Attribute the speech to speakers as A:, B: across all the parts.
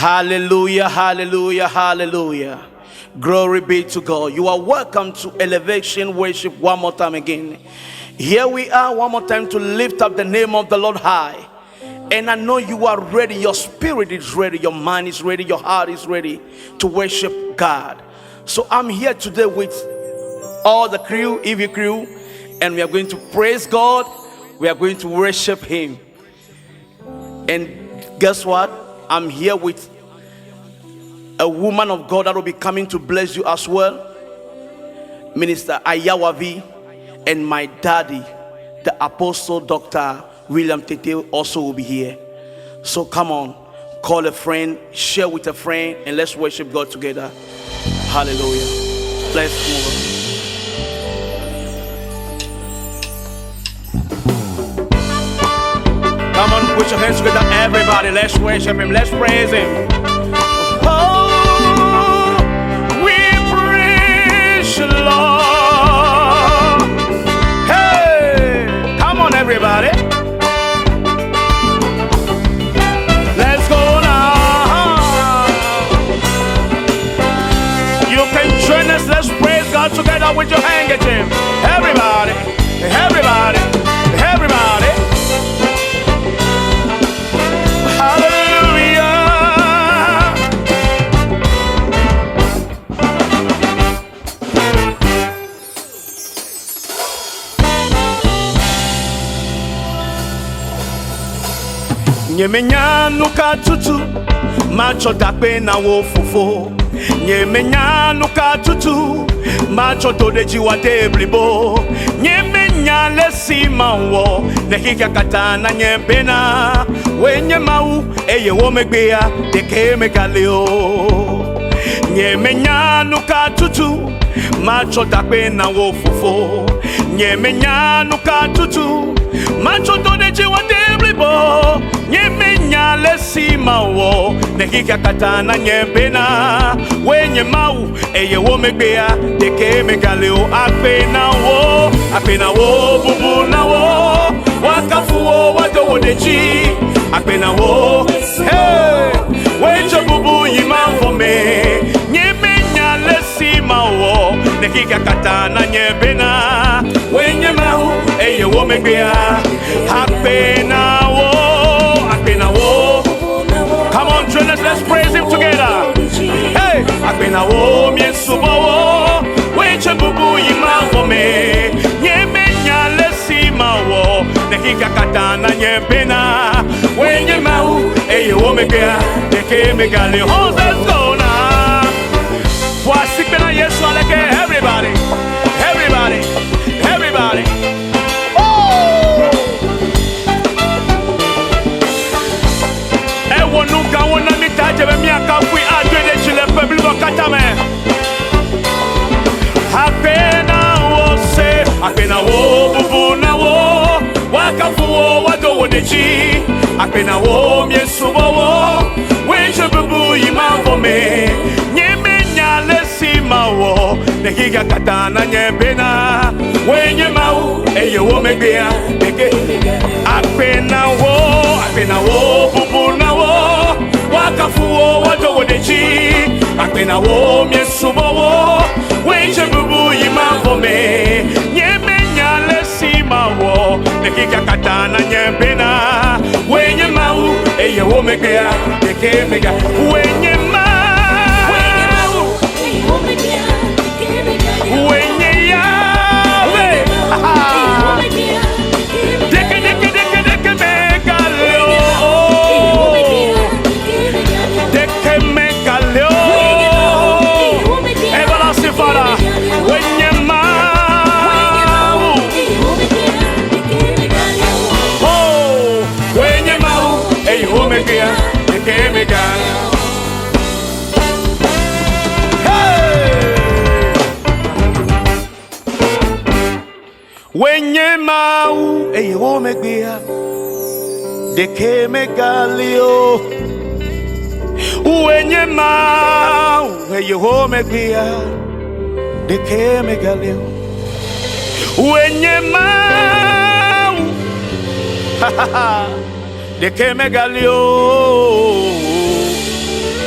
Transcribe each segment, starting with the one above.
A: Hallelujah, hallelujah, hallelujah. Glory be to God. You are welcome to Elevation Worship one more time again. Here we are one more time to lift up the name of the Lord high. And I know you are ready. Your spirit is ready. Your mind is ready. Your heart is ready to worship God. So I'm here today with all the crew, EV crew, and we are going to praise God. We are going to worship Him. And guess what? I'm here with a woman of God that will be coming to bless you as well. Minister Ayawavi and my daddy, the Apostle Dr. William Tete, also will be here. So come on, call a friend, share with a friend, and let's worship God together. Hallelujah. Let's move on. Come on, put your hands together, everybody. Let's worship Him. Let's praise Him. Oh, we praise you, Lord. Hey, come on, everybody. Let's go now. You can join us. Let's praise God together with your handkerchief. Everybody, everybody, everybody. Hallelujah. Nyemenya nu ka tutu matsɔ dakpe na wo fofo. Nyemenya nu ka tutu matsɔ do ɖe dzi wòade blibo. Nyemenya le si ma wɔ ne xexea katã nanye bena woe nye Mawu eye wo megbea ɖeke megali o. Nyemenya nu ka tutu matsɔ dakpe na wo fofo. Nyemenya nu ka tutu matsɔ do ɖe dzi wòade blibo. Nyemenya le si ma wɔ ne xexea katã nanye bena woe nye Mawu eye wo megbea ɖeke megali o. Akpe na wo, akpe na wo, bubu na wo, woakafu wo, woado wo ɖe dzi. Akpe na wo, hey, woe tso bubu yi mavɔ me. Nyemenya le si ma wɔ ne xexea katã nanye bena woe nye Mawu eye wo megbea. Akpe na wo, akpe na wo. Come on, join us, let's praise him together. Hey, akpe na wo, miesubɔ wo, woe tso bubu yi mavɔ me. Nyemenya le si ma wɔ ne xexea katã nanye bena woe nye Mawu eye wo megbea ɖeke megali o. Let's go now. Voici kpe na Yesu aleke everybody, everybody, everybody. Oh! Ewɔ nu gãwo na mi ta dze be miakafui adoe ɖe dzi le ƒe blibo katã me. Akpe na wo se, akpe na wo bubu na wo, woakafu wo woado wo ɖe dzi. Akpe na wo miesubɔ wo, woe tso bubu yi mavɔ me. Nyemenya le si ma wɔ ne xexea katã nanye bena woe nye Mawu eye wo megbea ɖeke. Akpe na wo, akpe na wo, bubu na wo, woakafu wo woado wo ɖe dzi. Akpe na wo miesubɔ wo, woe tso bubu yi mavɔ me. Nyemenya le si ma wɔ ne xexea katã nanye bena woe nye Mawu eye wo megbea ɖeke mega. Woe nye Mawu, woe nye Yahweh. Deke deke deke deke megali o. Deke megali o. Everlasting Father, woe nye Mawu. Oh, woe nye Mawu, eye wo megbea deke megali. Hey! Woe nye Mawu, eye wo megbea ɖeke megali o. Woe nye Mawu, eye wo megbea ɖeke megali o. Woe nye Mawu, ɖeke megali o.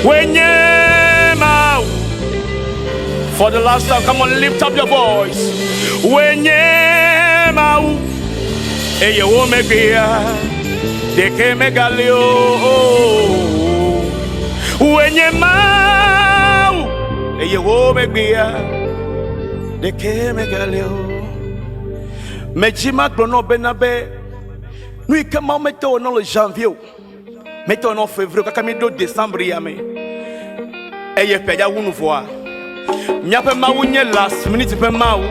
A: Wenye Mawu. For the last time, come on, lift up your voice. Wenye Mawu. Eye wo megbea, ɖeke megali o. Wenye Mawu. Eye wo megbea, ɖeke megali o. Medzi magblɔ nɔ bena be nu yi ke Mawu mete wɔ nɔ le janvier o, mete wɔ nɔ février o, kaka mi ɖo décembre ya me eye ƒe ya wu nu vɔa, míaƒe Mawu nye last minute ƒe Mawu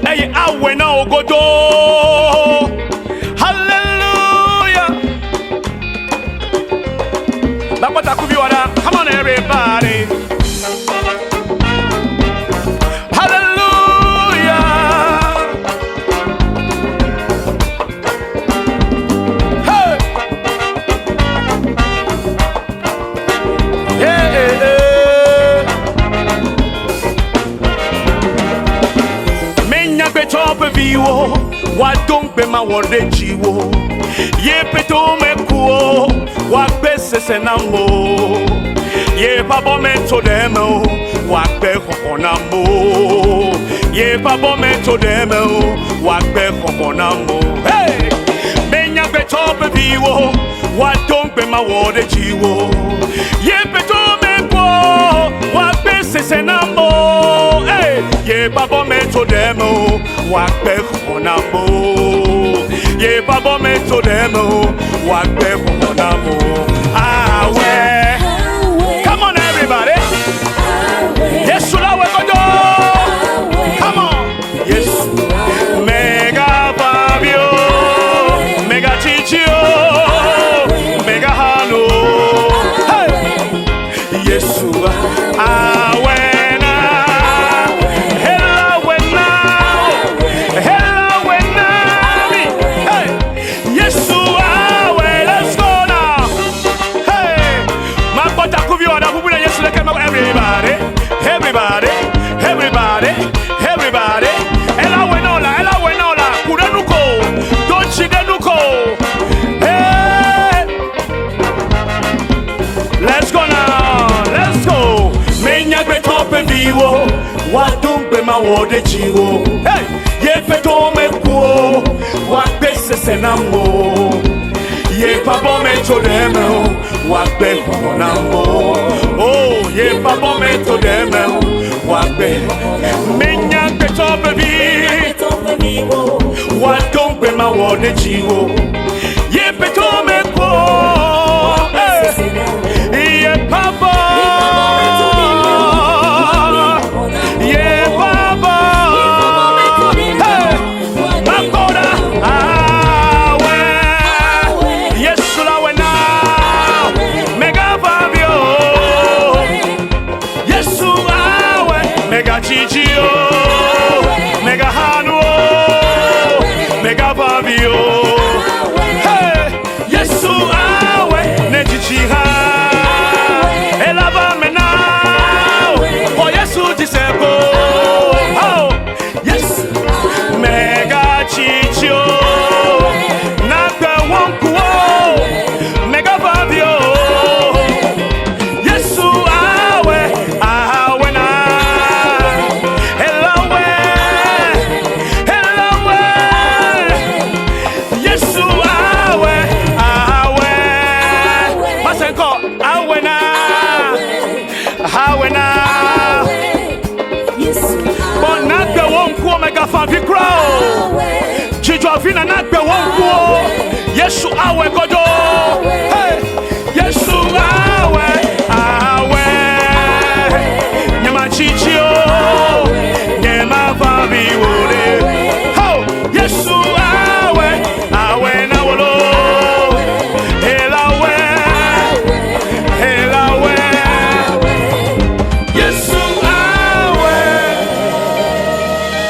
A: eye awɔe na wò godoo. Hallelujah. Bakpata kuvi wɔ ɖa. Come on, everybody. Hallelujah. Hey. Yeah, yeah. Menyagbetɔ ƒe viwo woado ŋukpe ma wɔ ɖe dziwò ye ƒe mekuwo woagbe sese nam o ye ƒe abɔ metso ɖe eme o woagbe xɔxɔ nam o ye ƒe abɔ metso ɖe eme o woagbe xɔxɔ nam o. Hey! Menyagbetɔ ƒe viwo woado ŋukpe ma wɔ ɖe dziwò ye ƒe mekuwo woagbe sese nam o. Hey! Ye ƒe abɔ metso ɖe eme o woagbe xɔxɔ nam o ye ƒe abɔ metso ɖe eme o woagbe xɔxɔ nam o. Awɛ. Come on, everybody. Yesu la wɛ kojo. Come on. Yesu. Mega Fabio. Mega Chichio. Mega Hano. Hey. Yesu. Awena. Hela wena. Hela wena. Hey. Yesu awe. Let's go now. Hey. Makpɔta kuvi wɔ ɖa ƒuƒu ɖe Yesu ɖeke ma. Everybody, everybody, everybody, everybody. Ela wɛ na la, ela wɛ na la. Ku ɖe nu ko, do tsi ɖe nu ko. Hey. Let's go now, let's go. Menyagbetɔ ƒe viwo, woado ŋugbe ma wɔ ɖe dziwò. Hey! Ye ƒe tomekuwo, woagbe sese nam o. Ye ƒe abɔ metso ɖe eme o, woagbe xɔxɔ nam o. Oh, ye ƒe abɔ metso ɖe eme o, woagbe. Menyagbetɔ ƒe vi, woado ŋugbe ma wɔ ɖe dziwò. Ye ƒe tomekuwo, hey! Ye papa. Ye papa. Hey. Makoda. Awe. Yesu la wena. Mega Fabio. Yesu awe. Mega Chichio. Mega Hanu. Mega Fabio. Hey. Yesu awe. Nechichi ha. Elava mena. Oh, Yesu jiseko. Oh, Yesu. Mega Chichio. Nagbe wonkuo. Mega Fabio. Yesu awe. Awe na. Elawe. Elawe. Yesu awe. Awe. Masenko. Awe na. Awe na. Bon nagbe wonkuo mega favi kura o. Dzidzɔ vi na nagbe wonkuo. Yesu awe godo. Hey. Yesu awe. Awe. Nyema chichi o. Nyema favi wole. Ho. Yesu awe. Awe na wolo. Elawe. Elawe. Yesu awe.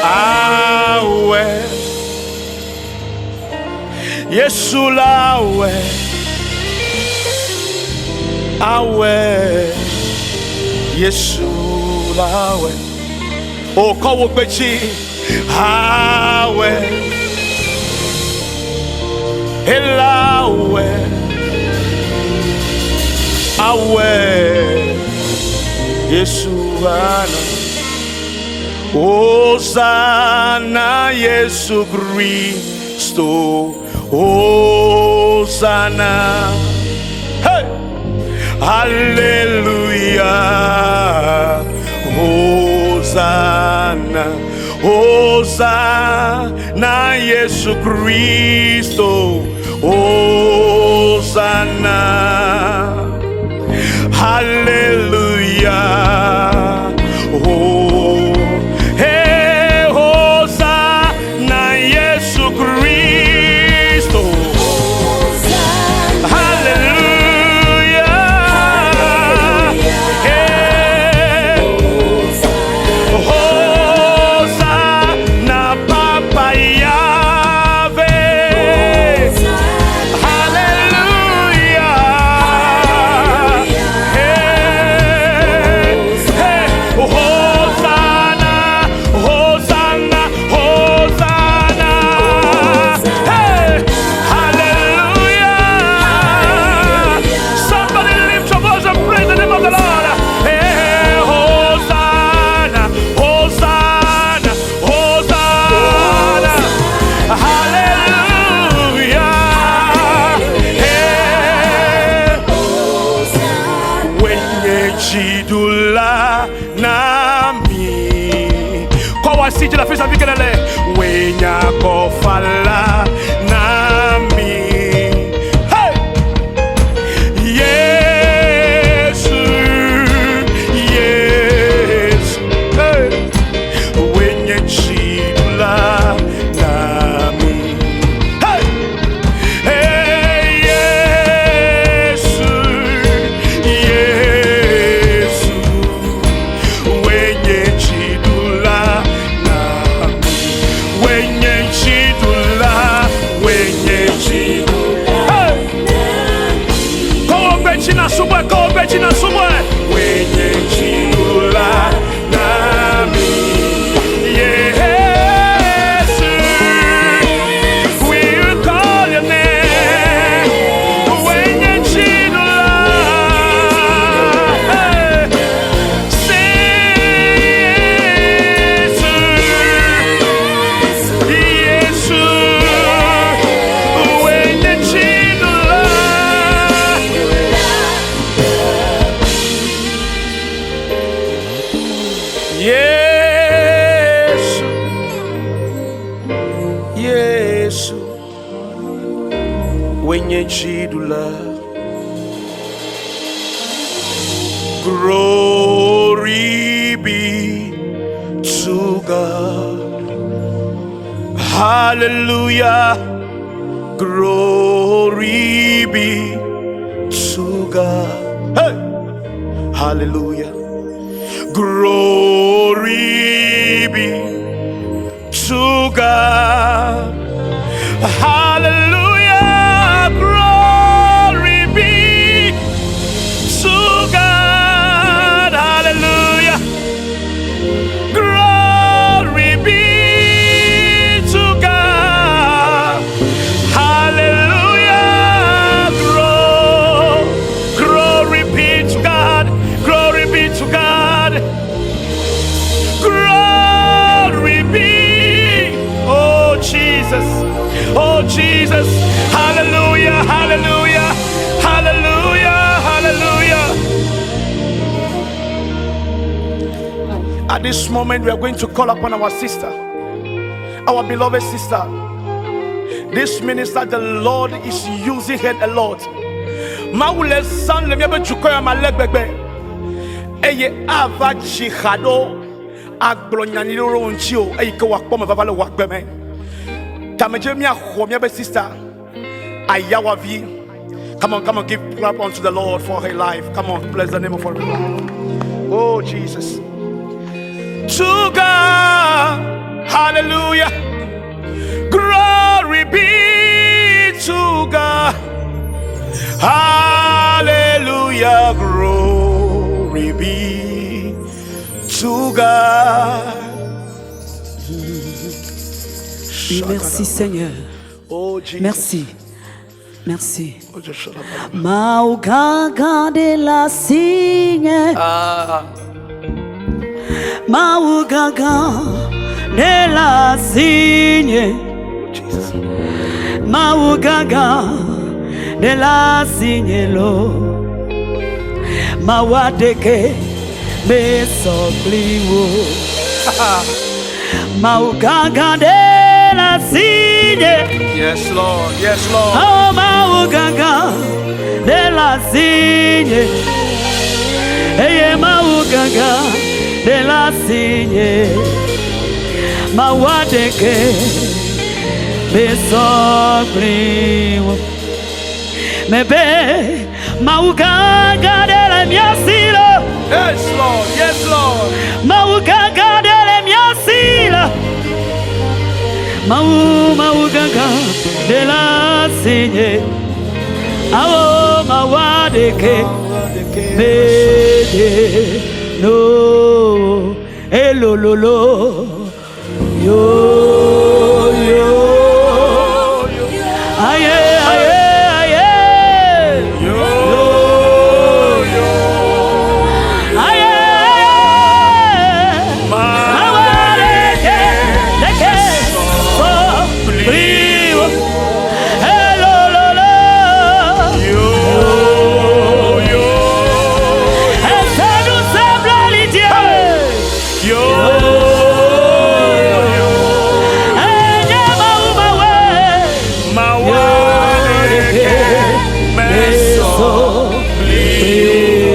A: Awe. Yesu lawe. Awe. Yesu lawe. O kɔ wo gbe dzi. Awe. Elawe. Awe. Yesu ana. Hosanna Yesu Kristo. Hosanna. Hey! Hallelujah. Hosanna. Hosanna Yesu Kristo. Hosanna. Hallelujah. Oh, hey, Hosanna Yesu Kristo. Hallelujah. Hey, Hosanna Papa Yahweh. Hallelujah. Hey, hey, Hosanna, Hosanna, Hosanna. Hey, hallelujah. Somebody lift your voice and praise the name of the Lord. Hey, Hosanna, Hosanna, Hosanna. Hallelujah. Hey, wenye jidula nami kɔ wasi dzi le afi sia fi kelele wenya kɔfala nami. Hey! Yesu, Yesu, hey! Wenye jidula nami. Hey! Hey, Yesu, Yesu, wenye chidula nami, wenye chidula, wenye chidula. Hey! Kɔwɔ gbe na subɔe, kɔwɔ gbe na subɔe. Wenye chidula nami, Yesu. We call your name. Wenye chidula. Hey. Say Yesu. Yesu. Wenye chidula. Yesu. Yesu. Wenye chidula. Glory be to God. Hallelujah. Glory be to God. Hey! Hallelujah. Glory be to God. Hallelujah. Glory be to God. Hallelujah. Glory be to God. Hallelujah. Glory be to God. Glory be to God. Glory be. Oh, Jesus. Oh, Jesus. Hallelujah. Hallelujah. Hallelujah. Hallelujah. At this moment, we are going to call upon our sister, our beloved sister. This minister, the Lord is using her a lot. Mawu le zãm le míaƒe dukɔ ya me ale gbegbe eye ava dzi ha ɖo agblɔ nyanyui ɖe wo ŋuti o eyi ke wòakpɔ me vava le wò agbe me tamedze míaxɔ míaƒe sister Ayawavi. Come on, come on, give clap unto the Lord for her life. Come on, bless the name of her life. Oh, Jesus. To God, hallelujah. Glory be to God. Hallelujah. Glory be to God.
B: Oui, merci Seigneur.
A: Oh, Jesus.
B: Merci. Merci.
A: Oh, just shut up.
B: Mawu gãgã ɖe le asinye.
A: Ah.
B: Mawu gãgã ɖe le asinye.
A: Jesus.
B: Mawu gãgã ɖe le asinye lo. Mawu aɖeke mesɔ kpli wò. Mawu gãgã ɖe le asinye.
A: Yes, Lord. Yes, Lord.
B: Oh, Mawu gãgã ɖe le asinye. Eye Mawu gãgã ɖe le asinye. Mawu aɖeke mesɔ kpli wò. Mebe Mawu gãgã ɖe le mía si lo.
A: Yes, Lord. Yes, Lord.
B: Mawu gãgã ɖe le mía si la. Mawu, Mawu gãgã ɖe le asinye. Awo Mawu aɖeke mede no elololo yo yo. Aye aye aye.
A: Yo, yo.
B: Aye aye.
A: Mawu
B: Awareke, leke, so, priwo, elololo.
A: Yo, yo.
B: Ese nous semble l'idée.
A: Yo, yo.
B: Enye maumawe,
A: Mawu aɖeke mesɔ kpli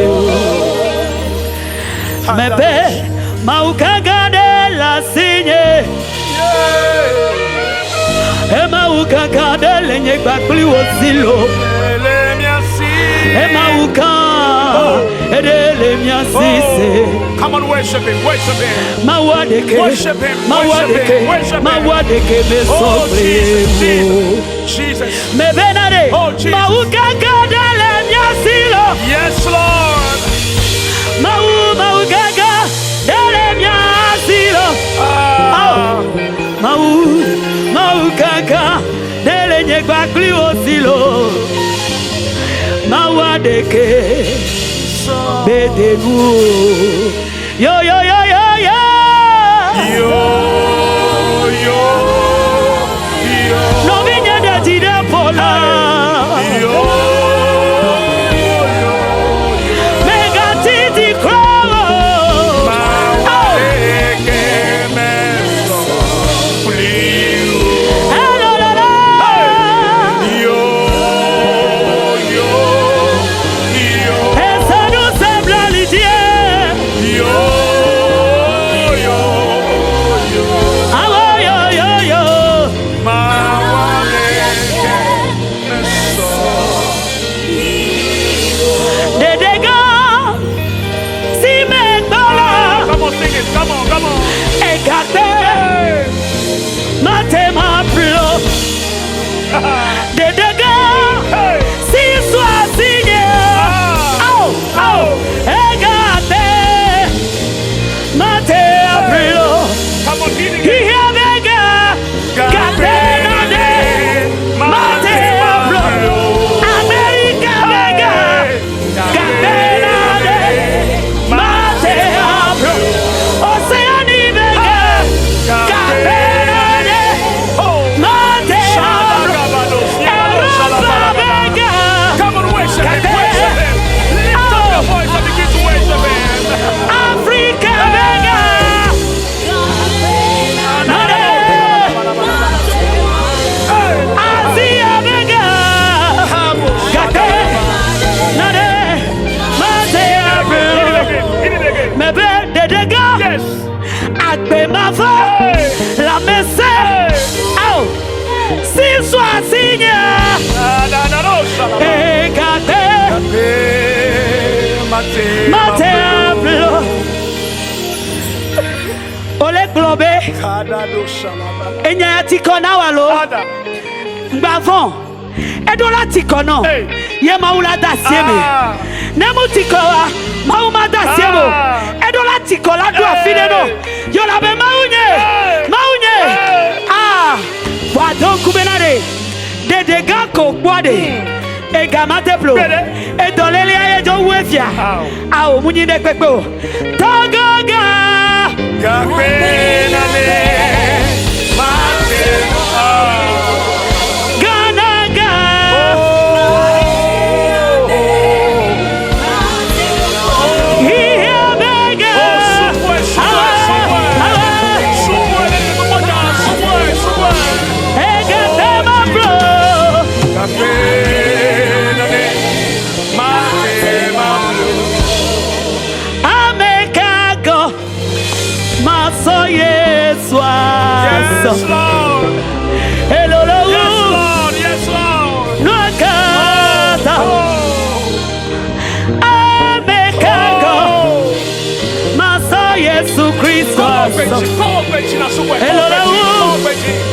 A: wò.
B: Mebe, mawu gãgã ɖe le asinye. E mawu gãgã ɖe le nye gbakpli wò si lo.
A: Le mía si.
B: E mawu gã, eɖe le mía si se.
A: Come on, worship him, worship him.
B: Mawu aɖeke,
A: Worship him,
B: Mawu
A: worship him,
B: aɖeke,
A: worship him.
B: Mawu aɖeke mesɔ
A: Oh,
B: kpli
A: Jesus,
B: wò.
A: Jesus, Jesus.
B: Mebena ɖe,
A: Oh, Jesus.
B: Mawu gãgã ɖe le mía si lo.
A: Yes, Lord.
B: Mawu, Mawu gãgã ɖe le mía si lo.
A: Ah.
B: Mawu, Mawu gãgã ɖe le nye gbakpli wò si lo. Mawu aɖeke mede nu o. Yo, yo, yo, yo, yo.
A: Yo, yo, yo.
B: Nɔvinye ɖe dzi ɖe ƒo la.
A: Yo, yo,
B: Megatiti kura o.
A: Mawu aɖeke mesɔ kpli wò.
B: Elololo.
A: Yo, yo, yo.
B: Ese nous semble l'idée.
A: Yo, yo, yo.
B: Awo yo yo yo.
A: Mawu aɖeke mesɔ
B: Dedega. Si me gbɔlɔ.
A: Come on, sing it. Come on, come on.
B: Egate.
A: Hey.
B: Mate ma plo. Dedega.
A: Hey.
B: Si soa sinye.
A: Ah.
B: Awo awo. Egate. Mate plo.
A: Come on, hit it.
B: Ihe vega. Gate na de. Mate plo. America vega. Gate na de. Mate plo. Oceani vega. Gate na de. Mate plo. Europa vega.
A: Come on, worship him, worship him. Lift up your voice and begin to worship him.
B: Africa vega. Nade. Asia vega. Gate. Nade. Mate plo.
A: Hit it again.
B: Mebe dedega.
A: Yes.
B: Agbemavɔ. Lamese. Awo. Sisu asinye. Egate. Mate plo. Ole gblɔ be enya ya ti kɔ na wa lo. Ŋgbavɔn. Eɖo la ti kɔ nɔ.
A: Hey.
B: Ye Mawu la da asie me.
A: Ah.
B: Ne mu ti kɔ wa, Mawu ma da asie me o.
A: Ah.
B: Eɖo la ti kɔ la ɖo afi ɖe nɔ. Yɔ la be Mawu nye.
A: Hey.
B: Mawu nye.
A: Hey.
B: Ah. Vɔ ado ŋku bena ɖe. Ɖeɖe gã ko kpɔa ɖe. Ega ma te ƒlo.
A: Gbede.
B: Edɔlélia ye dzo wu efia.
A: Awo.
B: Awo mu nyi ɖe kpekpe o. Tɔgɔgã.
A: Yes, Lord. Yes, Lord. Yes, Lord.
B: Oh. Come
A: on,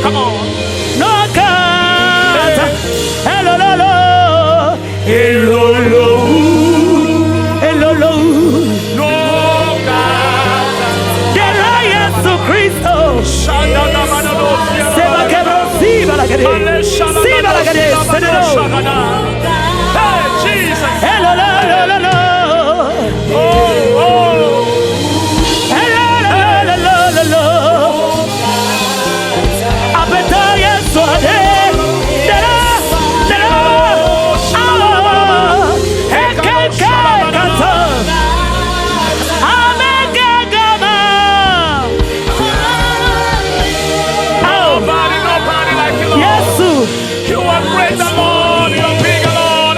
A: Come on.
B: Nokata. Elololo. Elolo. Elolo. Dela Yesu Kristo. Seba kebro siba la gade. Siba la gade. Senero.
A: Hey, Jesus.
B: Elolololo.
A: Oh, oh.
B: Elolololo. Apeta Yesu ade. Dela. Dela. Ah. Ekeke kata. Amegagama. Oh.
A: Nobody, nobody like you, Lord.
B: Yesu.
A: You are great, Lord. You are big, Lord.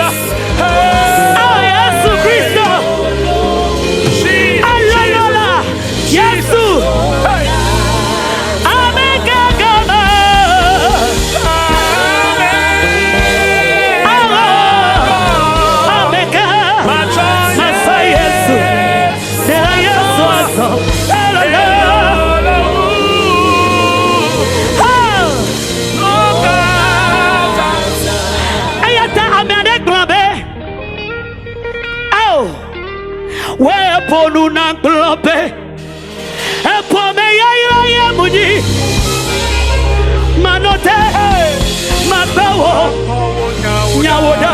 A: Hey,
B: Oh, Yesu Kristo.
A: Jesus,
B: Alolola. Yesu.
A: Hey.
B: Amegagama.
A: Amen.
B: Oh, Amega. Masa Yesu. Dela Yesu aso. Elolo. Oh. Eya ta ame aɖe gblɔ be, "Ao, wò eƒo nu na gblɔ be, eƒome yayra ye mu nyi. Manɔ te, magbe wò nyawo ɖa."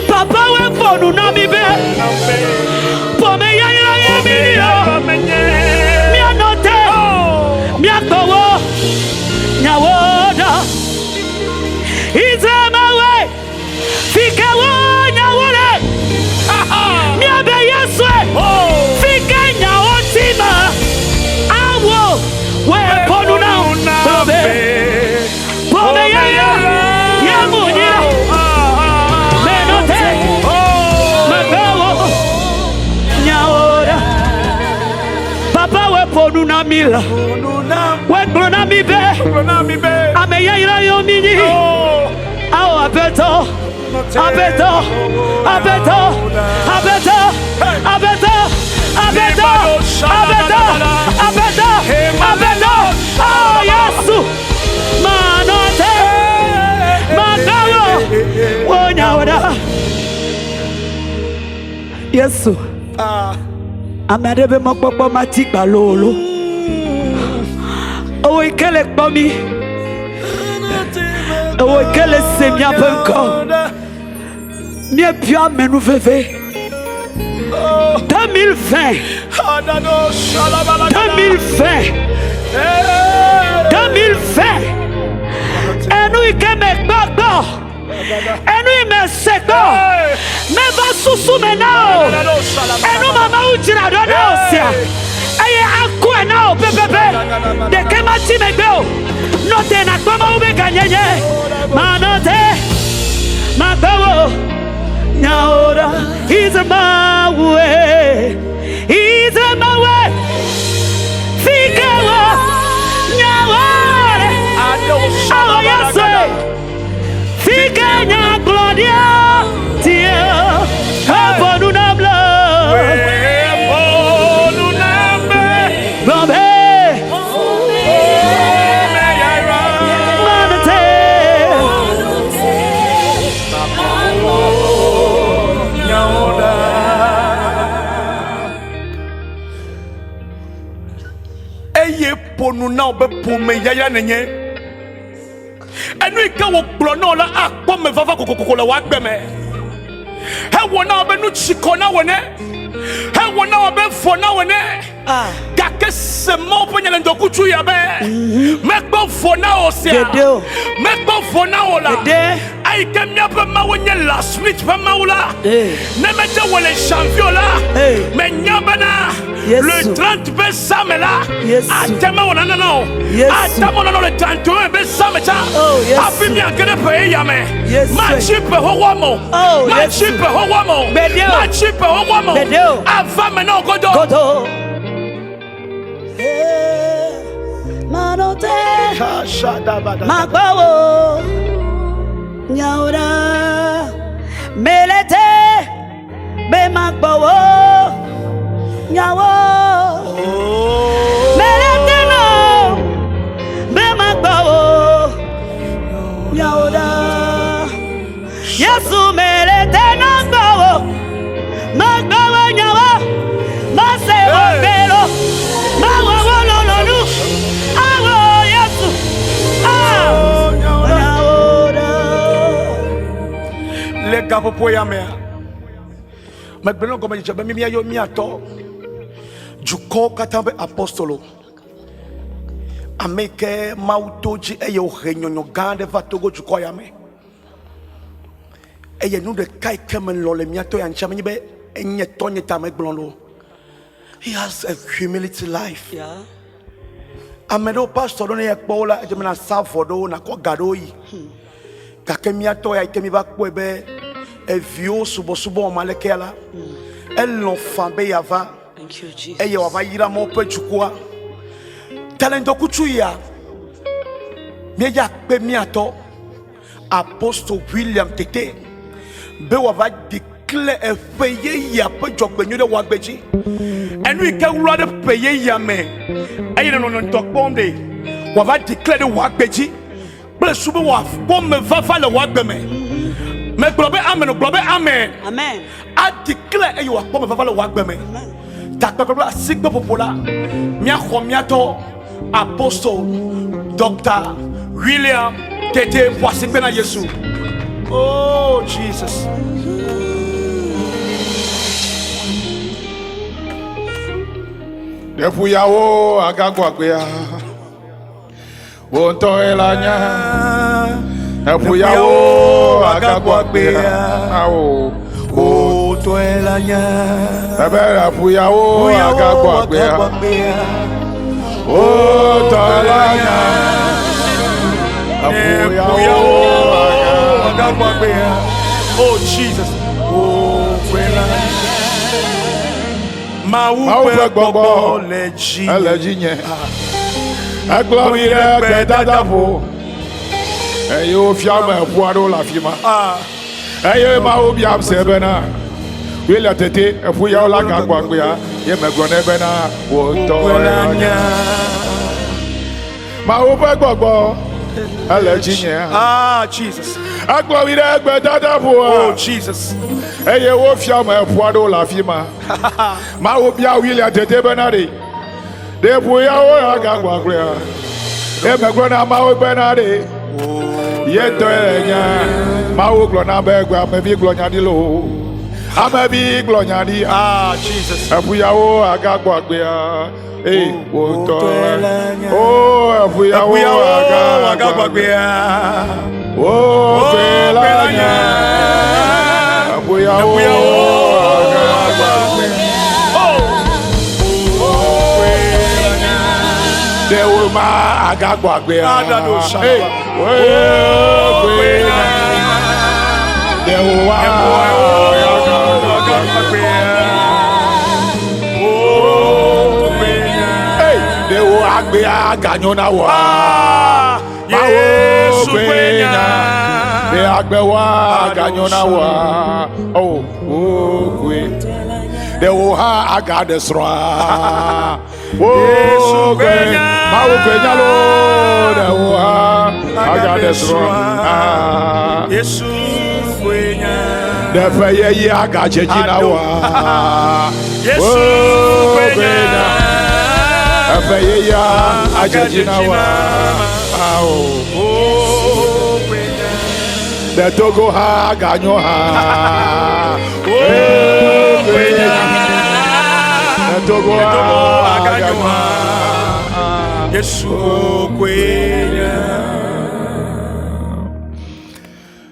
B: Papa wò ƒo nu na mi be, ƒome yayra ye mi nyi o. Mianɔ te, miagbe wò nyawo ɖa. Israel fike wo nyawo le. Miabe Yesue, fike nyawo ti ma. Awo, wo eƒo nu na gblɔ be, ƒome yaya ye mu nyi la. Menɔ te, megbe wo nyawo ɖa. Papa wo ƒo nu na mi la. Wo gblɔ na mi be, ame yayra yɔ mi nyi. Awo aƒetɔ, aƒetɔ, aƒetɔ, aƒetɔ, aƒetɔ, aƒetɔ, aƒetɔ, aƒetɔ, aƒetɔ. Awo Yesu, manɔ te, magbe wo, wo nyawo ɖa. Yesu, ame aɖe be mɔkpɔkpɔ mati gbalolo. Ewò yi ke le kpɔ mi, ewò yi ke le se miaƒe ŋkɔ. Míebia amenuveve. 2020, 2020, 2020. Enu yi ke me gbɔ gbɔ, enu yi me se gbɔ, meva susu me na o. Enu ma Mawu dzra ɖo na o sia. Eye akɔe na o pɛpɛpɛ. Ɖeke mati megbe o. Nɔ te nakpɔ Mawu be gãnyenye. Manɔ te, magbe wo nyawo ɖa. Israel Mawue, Israel Mawue, fike wo nyawo le. Awo Yesu, fike nyagblɔɖia tie. Eƒo nu nam le. Gblɔ be, manɔ te.
A: Eye ƒo nu na wò be ƒome yayra nenye. Enu yi ke wògblɔ na wò la akpɔ me vava kokokoko le wò agbe me. Hewɔ na wò be nu tsi kɔ na wò ne. Hewɔ na wò abe vɔ na wò ene.
B: Ah.
A: Gake se Mawu ƒe nya le ŋdɔkutsu ya be mekpɔ vɔ na wò sia.
B: Gbeɖe o.
A: Mekpɔ vɔ na wò la.
B: Gbeɖe.
A: Eyi ke míaƒe Mawu nye last minute ƒe Mawu la.
B: Ee.
A: Ne mede wò le janvier o la,
B: Ee.
A: menya bena
B: Yesu.
A: le 30 ƒe zã me la,
B: Yesu.
A: ate mewɔ nane na wò.
B: Yesu.
A: Ate mewɔ nane le 31 ƒe zã me tsã.
B: Oh, Yesu.
A: Hafi miage ɖe ƒe yeyea me.
B: Yesu.
A: Matsi ƒe xoxoa me o.
B: Oh,
A: Matsi
B: Yesu.
A: ƒe xoxoa me o.
B: Gbeɖe o.
A: Matsi ƒe xoxoa me o.
B: Gbeɖe o.
A: Ava me na wò godoo.
B: Godo. Manote magbawo nyawo ɖa melete be magbawo nyawo melete no be magbawo nyawo ɖa Yesu melete na gbawo magbawo nyawo mase wo gbelo mawo wo lɔlɔnu awo Yesu ah nyawo ɖa.
A: Le gaƒoƒo ya mea, megblɔ na gɔmedzedze be míayɔ míatɔ dukɔwo katã ƒe apostolo, ame yi ke Mawu to dzi eye wòhe nyɔnyɔ gã aɖe va Togo dukɔ ya me. Eye nu ɖeka yi ke melɔ̃ le mía tɔ ya ŋutia menye be enye tɔnye ta megblɔ ɖo. He has a humility life.
B: Yeah.
A: Ame ɖewo pastor ɖewo ne ye kpɔ wo la, edze be nasa avɔ ɖewo, nakɔ ga ɖewo yi. Gake mía tɔ ya yi ke míva kpɔe be eviwo subɔsubɔ wɔm alekea la, elɔ̃ fã be yeava
B: Thank you, Jesus.
A: eye wòava yra Mawu ƒe dukɔa. Talentɔkutsu ya, míeya kpe mía tɔ Apostle William Tete be wòava declare eƒe yeyea ƒe dzɔgbenyui ɖe wò agbe dzi. Enu yi ke wlɔ ɖe ƒe yeyea me eye nènɔ ŋutɔ kpɔm ɖe, wòava declare ɖe wò agbe dzi kple su be wòakpɔ mevava le wò agbe me. Megblɔ be amen, gblɔ be amen.
B: Amen.
A: Adeclare eye wòakpɔ mevava le wò agbe me. Takpekpe kple asigbeƒoƒo la, míaxɔ mía tɔ Apostle Dr. William Tete ƒo asigbe na Yesu. Oh Jesus.
C: Ɖe ƒuyawo agagbɔ agbea. Wò ŋutɔe la nya. Eƒuyawo agagbɔ agbea. Awo.
A: Wò ŋutɔe la nya.
C: Ebe eƒuyawo agagbɔ agbea. Wò ŋutɔe la nya. Eƒuyawo
A: agagbɔ agbea. Oh Jesus. Wò ŋutɔe la nya. Mawu
C: Mawu
A: ƒe
C: ƒe
A: gbɔgbɔ
C: gbɔgbɔ
A: le dzi.
C: ele dzinye. Ekplɔ mi ɖe gbedadaƒo eye wofia me ƒu aɖewo le afi ma.
A: Ah.
C: Eye Mawu biam se bena, William Tete, eƒu yawo la gagbɔ agbea, ye megblɔ nɛ bena, wò ŋutɔ
A: la nya.
C: Mawu ƒe gbɔgbɔ ele dzinye.
A: Ah, Jesus.
C: Ekplɔ mi ɖe gbedadaƒoa.
A: Oh, Jesus.
C: Eye wofia me ƒu aɖewo le afi ma. Mawu bia William Tete bena ɖe, ɖe ƒu yawo la gagbɔ agbea. Ye megblɔ na Mawu bena ɖe, ye ŋutɔe le nya. Mawu gblɔ na be gbe amevi gblɔ nya ɖi loo. Amevi gblɔ nya ɖi.
A: Ah, Jesus.
C: Eƒu yawo agagbɔ agbea. Ee, wò ŋutɔe la nya. Oh, eƒu yawo agagbɔ agbea. Wò ŋutɔe la nya. Eƒu yawo agagbɔ agbea. Ɖe wo ma agagbɔ agbea. Ee, wò ŋutɔe la nya. Ɖe wo ma agagbɔ agbea. Ee, ɖe wo agbea aganyo na wòa? Mawu
A: Yesu
C: ƒe
A: ƒe
C: nya.
A: nya.
C: Ɖe agbe wòa aganyo na wòa? O, wò koe. Ɖe wò hã agaɖe srɔ̃a? Wò
A: Yesu ƒe
C: koe.
A: nya.
C: Mawu ƒe nya loo. Ɖe wò hã agaɖe srɔ̃a?
A: Yesu ƒe nya.
C: Ɖe ƒe yeye agadze dzi na wòa?
A: Yesu
C: Wò
A: ƒe
C: koe
A: nya.
C: nya. Eƒe yeyea adze dzi na wòa? Ao.
A: Wò ƒe nya.
C: Ɖe Togo hã aganyo hã?
A: Wò ƒe nya. Togo aganyo hã. Yesu koe nye.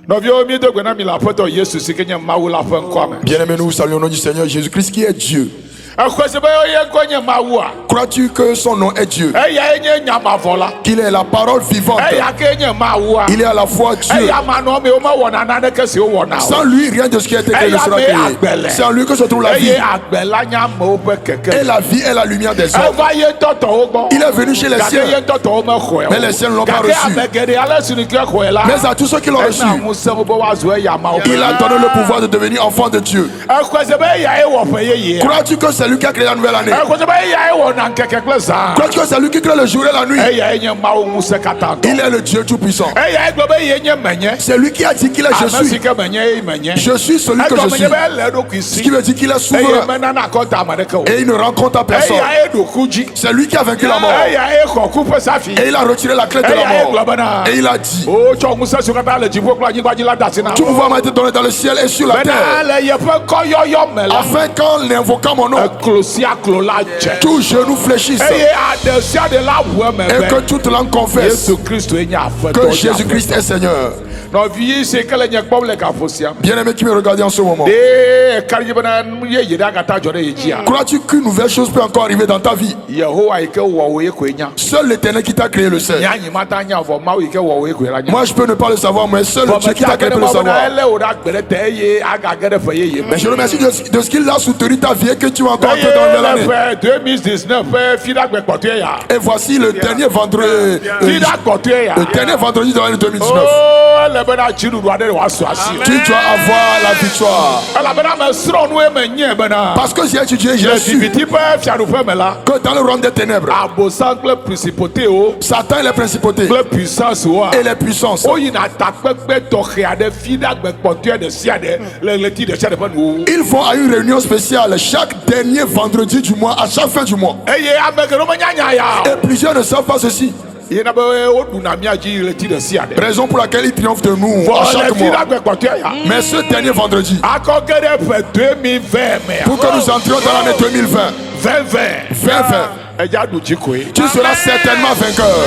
C: Nɔviwo, míedo gbe na mi le Aƒetɔ Yesu si ke nye Mawu la ƒe ŋkɔa me.
D: Bien-aimés, nous vous saluons au nom du Seigneur Jésus-Christ qui est Dieu.
C: Exɔe se be ye ŋkɔ nye Mawua?
D: Crois-tu que son nom est Dieu?
C: Eyae nye nya mavɔ la.
D: Qu'il est la parole vivante.
C: Eya kee nye Mawua.
D: Il est à la fois Dieu.
C: Eya manɔmee womewɔna naneke si wowɔna o.
D: Sans lui, rien de ce qui a été créé ne
C: Eya
D: sera
C: mee
D: créé.
C: agbe le.
D: C'est en lui que se trouve la vie.
C: Eye agbe la nye amewo ƒe keke.
D: Et la vie est la lumière des hommes.
C: Eva ye ŋutɔ tɔwo gbɔ.
D: Il est venu chez les
C: Gake
D: siens.
C: ye ŋutɔ tɔwo mexɔe o.
D: Mais les siens ne l'ont pas
C: Gake
D: reçu.
C: ame geɖe ale si ke xɔe la,
D: Mais à tous ceux qui l'ont reçu,
C: ena ŋusẽ wo be woazu eya Mawu.
D: il a donné le pouvoir de devenir enfant de Dieu.
C: Exɔe se be eyae wɔ ƒe yeyea.
D: Crois-tu que c'est lui qui a créé la nouvelle année?
C: Exɔe se be eyae wɔna ŋkeke kple zã.
D: Crois-tu que c'est lui qui crée le jour et la nuit?
C: Eyae nye Mawu ŋusẽkatãtɔ.
D: Il est le Dieu Tout-Puissant.
C: Eyae gblɔ be ye nye menye.
D: C'est lui qui a dit qu'il est je
C: Ame si
D: suis.
C: ke menye ye menye.
D: Je suis celui que je
C: Egɔme
D: suis.
C: nye be ele eɖokui
D: Ce
C: si.
D: qui veut dire qu'il est
C: Eye
D: souverain
C: menana akɔnta ame ɖeke o.
D: et il ne rencontre à personne.
C: Eyae ɖu ku dzi.
D: C'est lui qui a vaincu la mort
C: Eyae xɔ ku ƒe safi.
D: et il a retiré la clé de la
C: Eyae gblɔ
D: mort.
C: bena.
D: Et il a dit,
C: Wotsɔ ŋusẽ siwo katã le dziƒo kple anyigba dzi la de asi na.
D: tout pouvoir m'a été donné dans le ciel et sur la
C: Bena
D: terre,
C: le yeƒe ŋkɔyɔyɔ me la,
D: afin qu'en invoquant mon nom,
C: eklo sia klo la dze.
D: tout genou fléchisse
C: Eye aɖe sia ɖe la ʋu eme
D: et que
C: be
D: toute langue confesse
C: Yesu Kristoe nye Aƒetɔ.
D: que
C: nye
D: Jésus-Christ est Seigneur.
C: Nɔvi si ke le nye kpɔm le gaƒo sia me.
D: Bien-aimé qui me regardez en ce moment,
C: Ɖe eka ɖe dzi bena nu yeye ɖe agate adzɔ ɖe ye dzia?
D: crois-tu qu'une nouvelle chose peut encore arriver dans ta vie?
C: Yehowa yi ke wɔ wò ye koe nya.
D: Seul l'Éternel qui t'a créé le sait.
C: Nye anyi mate anya vɔ Mawu yi ke wɔ wò ye koe la nya.
D: Moi, je peux ne pas le savoir, mais seul le
C: Vɔ
D: Dieu qui
C: medi
D: t'a
C: akpe
D: créé
C: ɖe
D: peut le
C: Mawu bena
D: savoir.
C: ele wò ɖe agbe ɖe te eye agage ɖe ƒe yeye me.
D: Mais je remercie Dieu de ce qu'il a soutenu ta vie et que tu vas encore entrer dans la
C: Eye
D: nouvelle
C: le
D: année.
C: ƒe 2019 ƒe fiɖagbe kpɔtɔe ya.
D: Et voici le dernier vendredi,
C: Fiɖa kpɔtɔe ya.
D: le dernier vendredi de l'année 2019.
C: Oo, ele bena dziɖuɖu aɖe wòasu asi o.
D: Tu dois avoir la victoire.
C: Elabena mesrɔ̃ nu ye menye bena
D: Parce que j'ai étudié, j'ai
C: le
D: su
C: viviti ƒe fiaɖuƒe me la,
D: que dans le royaume des ténèbres,
C: Abosam kple principautéwo
D: Satan et les principautés
C: kple puissancewoa
D: et les puissances,
C: woyina takpekpe tɔxɛ aɖe fiɖagbe kpɔtɔe ɖe sia ɖe le ɣleti ɖe sia ɖe ƒe nuwuwu.
D: ils vont à une réunion spéciale chaque dernier vendredi du mois, à chaque fin du mois.
C: Eye ame geɖewo menya nya ya o.
D: Et plusieurs ne savent pas ceci.
C: Yena be woɖuna mía dzi ɣleti ɖe sia ɖe.
D: Raison pour laquelle ils triomphent de nous à
C: Vɔ le
D: chaque mois.
C: fiɖagbe kpɔtɔe ya.
D: Mais ce dernier vendredi,
C: Akɔ ge ɖe ƒe 2020 mea.
D: pour que nous entrions dans l'année 2020,
C: 2020.
D: 2020,
C: Edza ɖu dzi koe.
D: tu seras certainement vainqueur.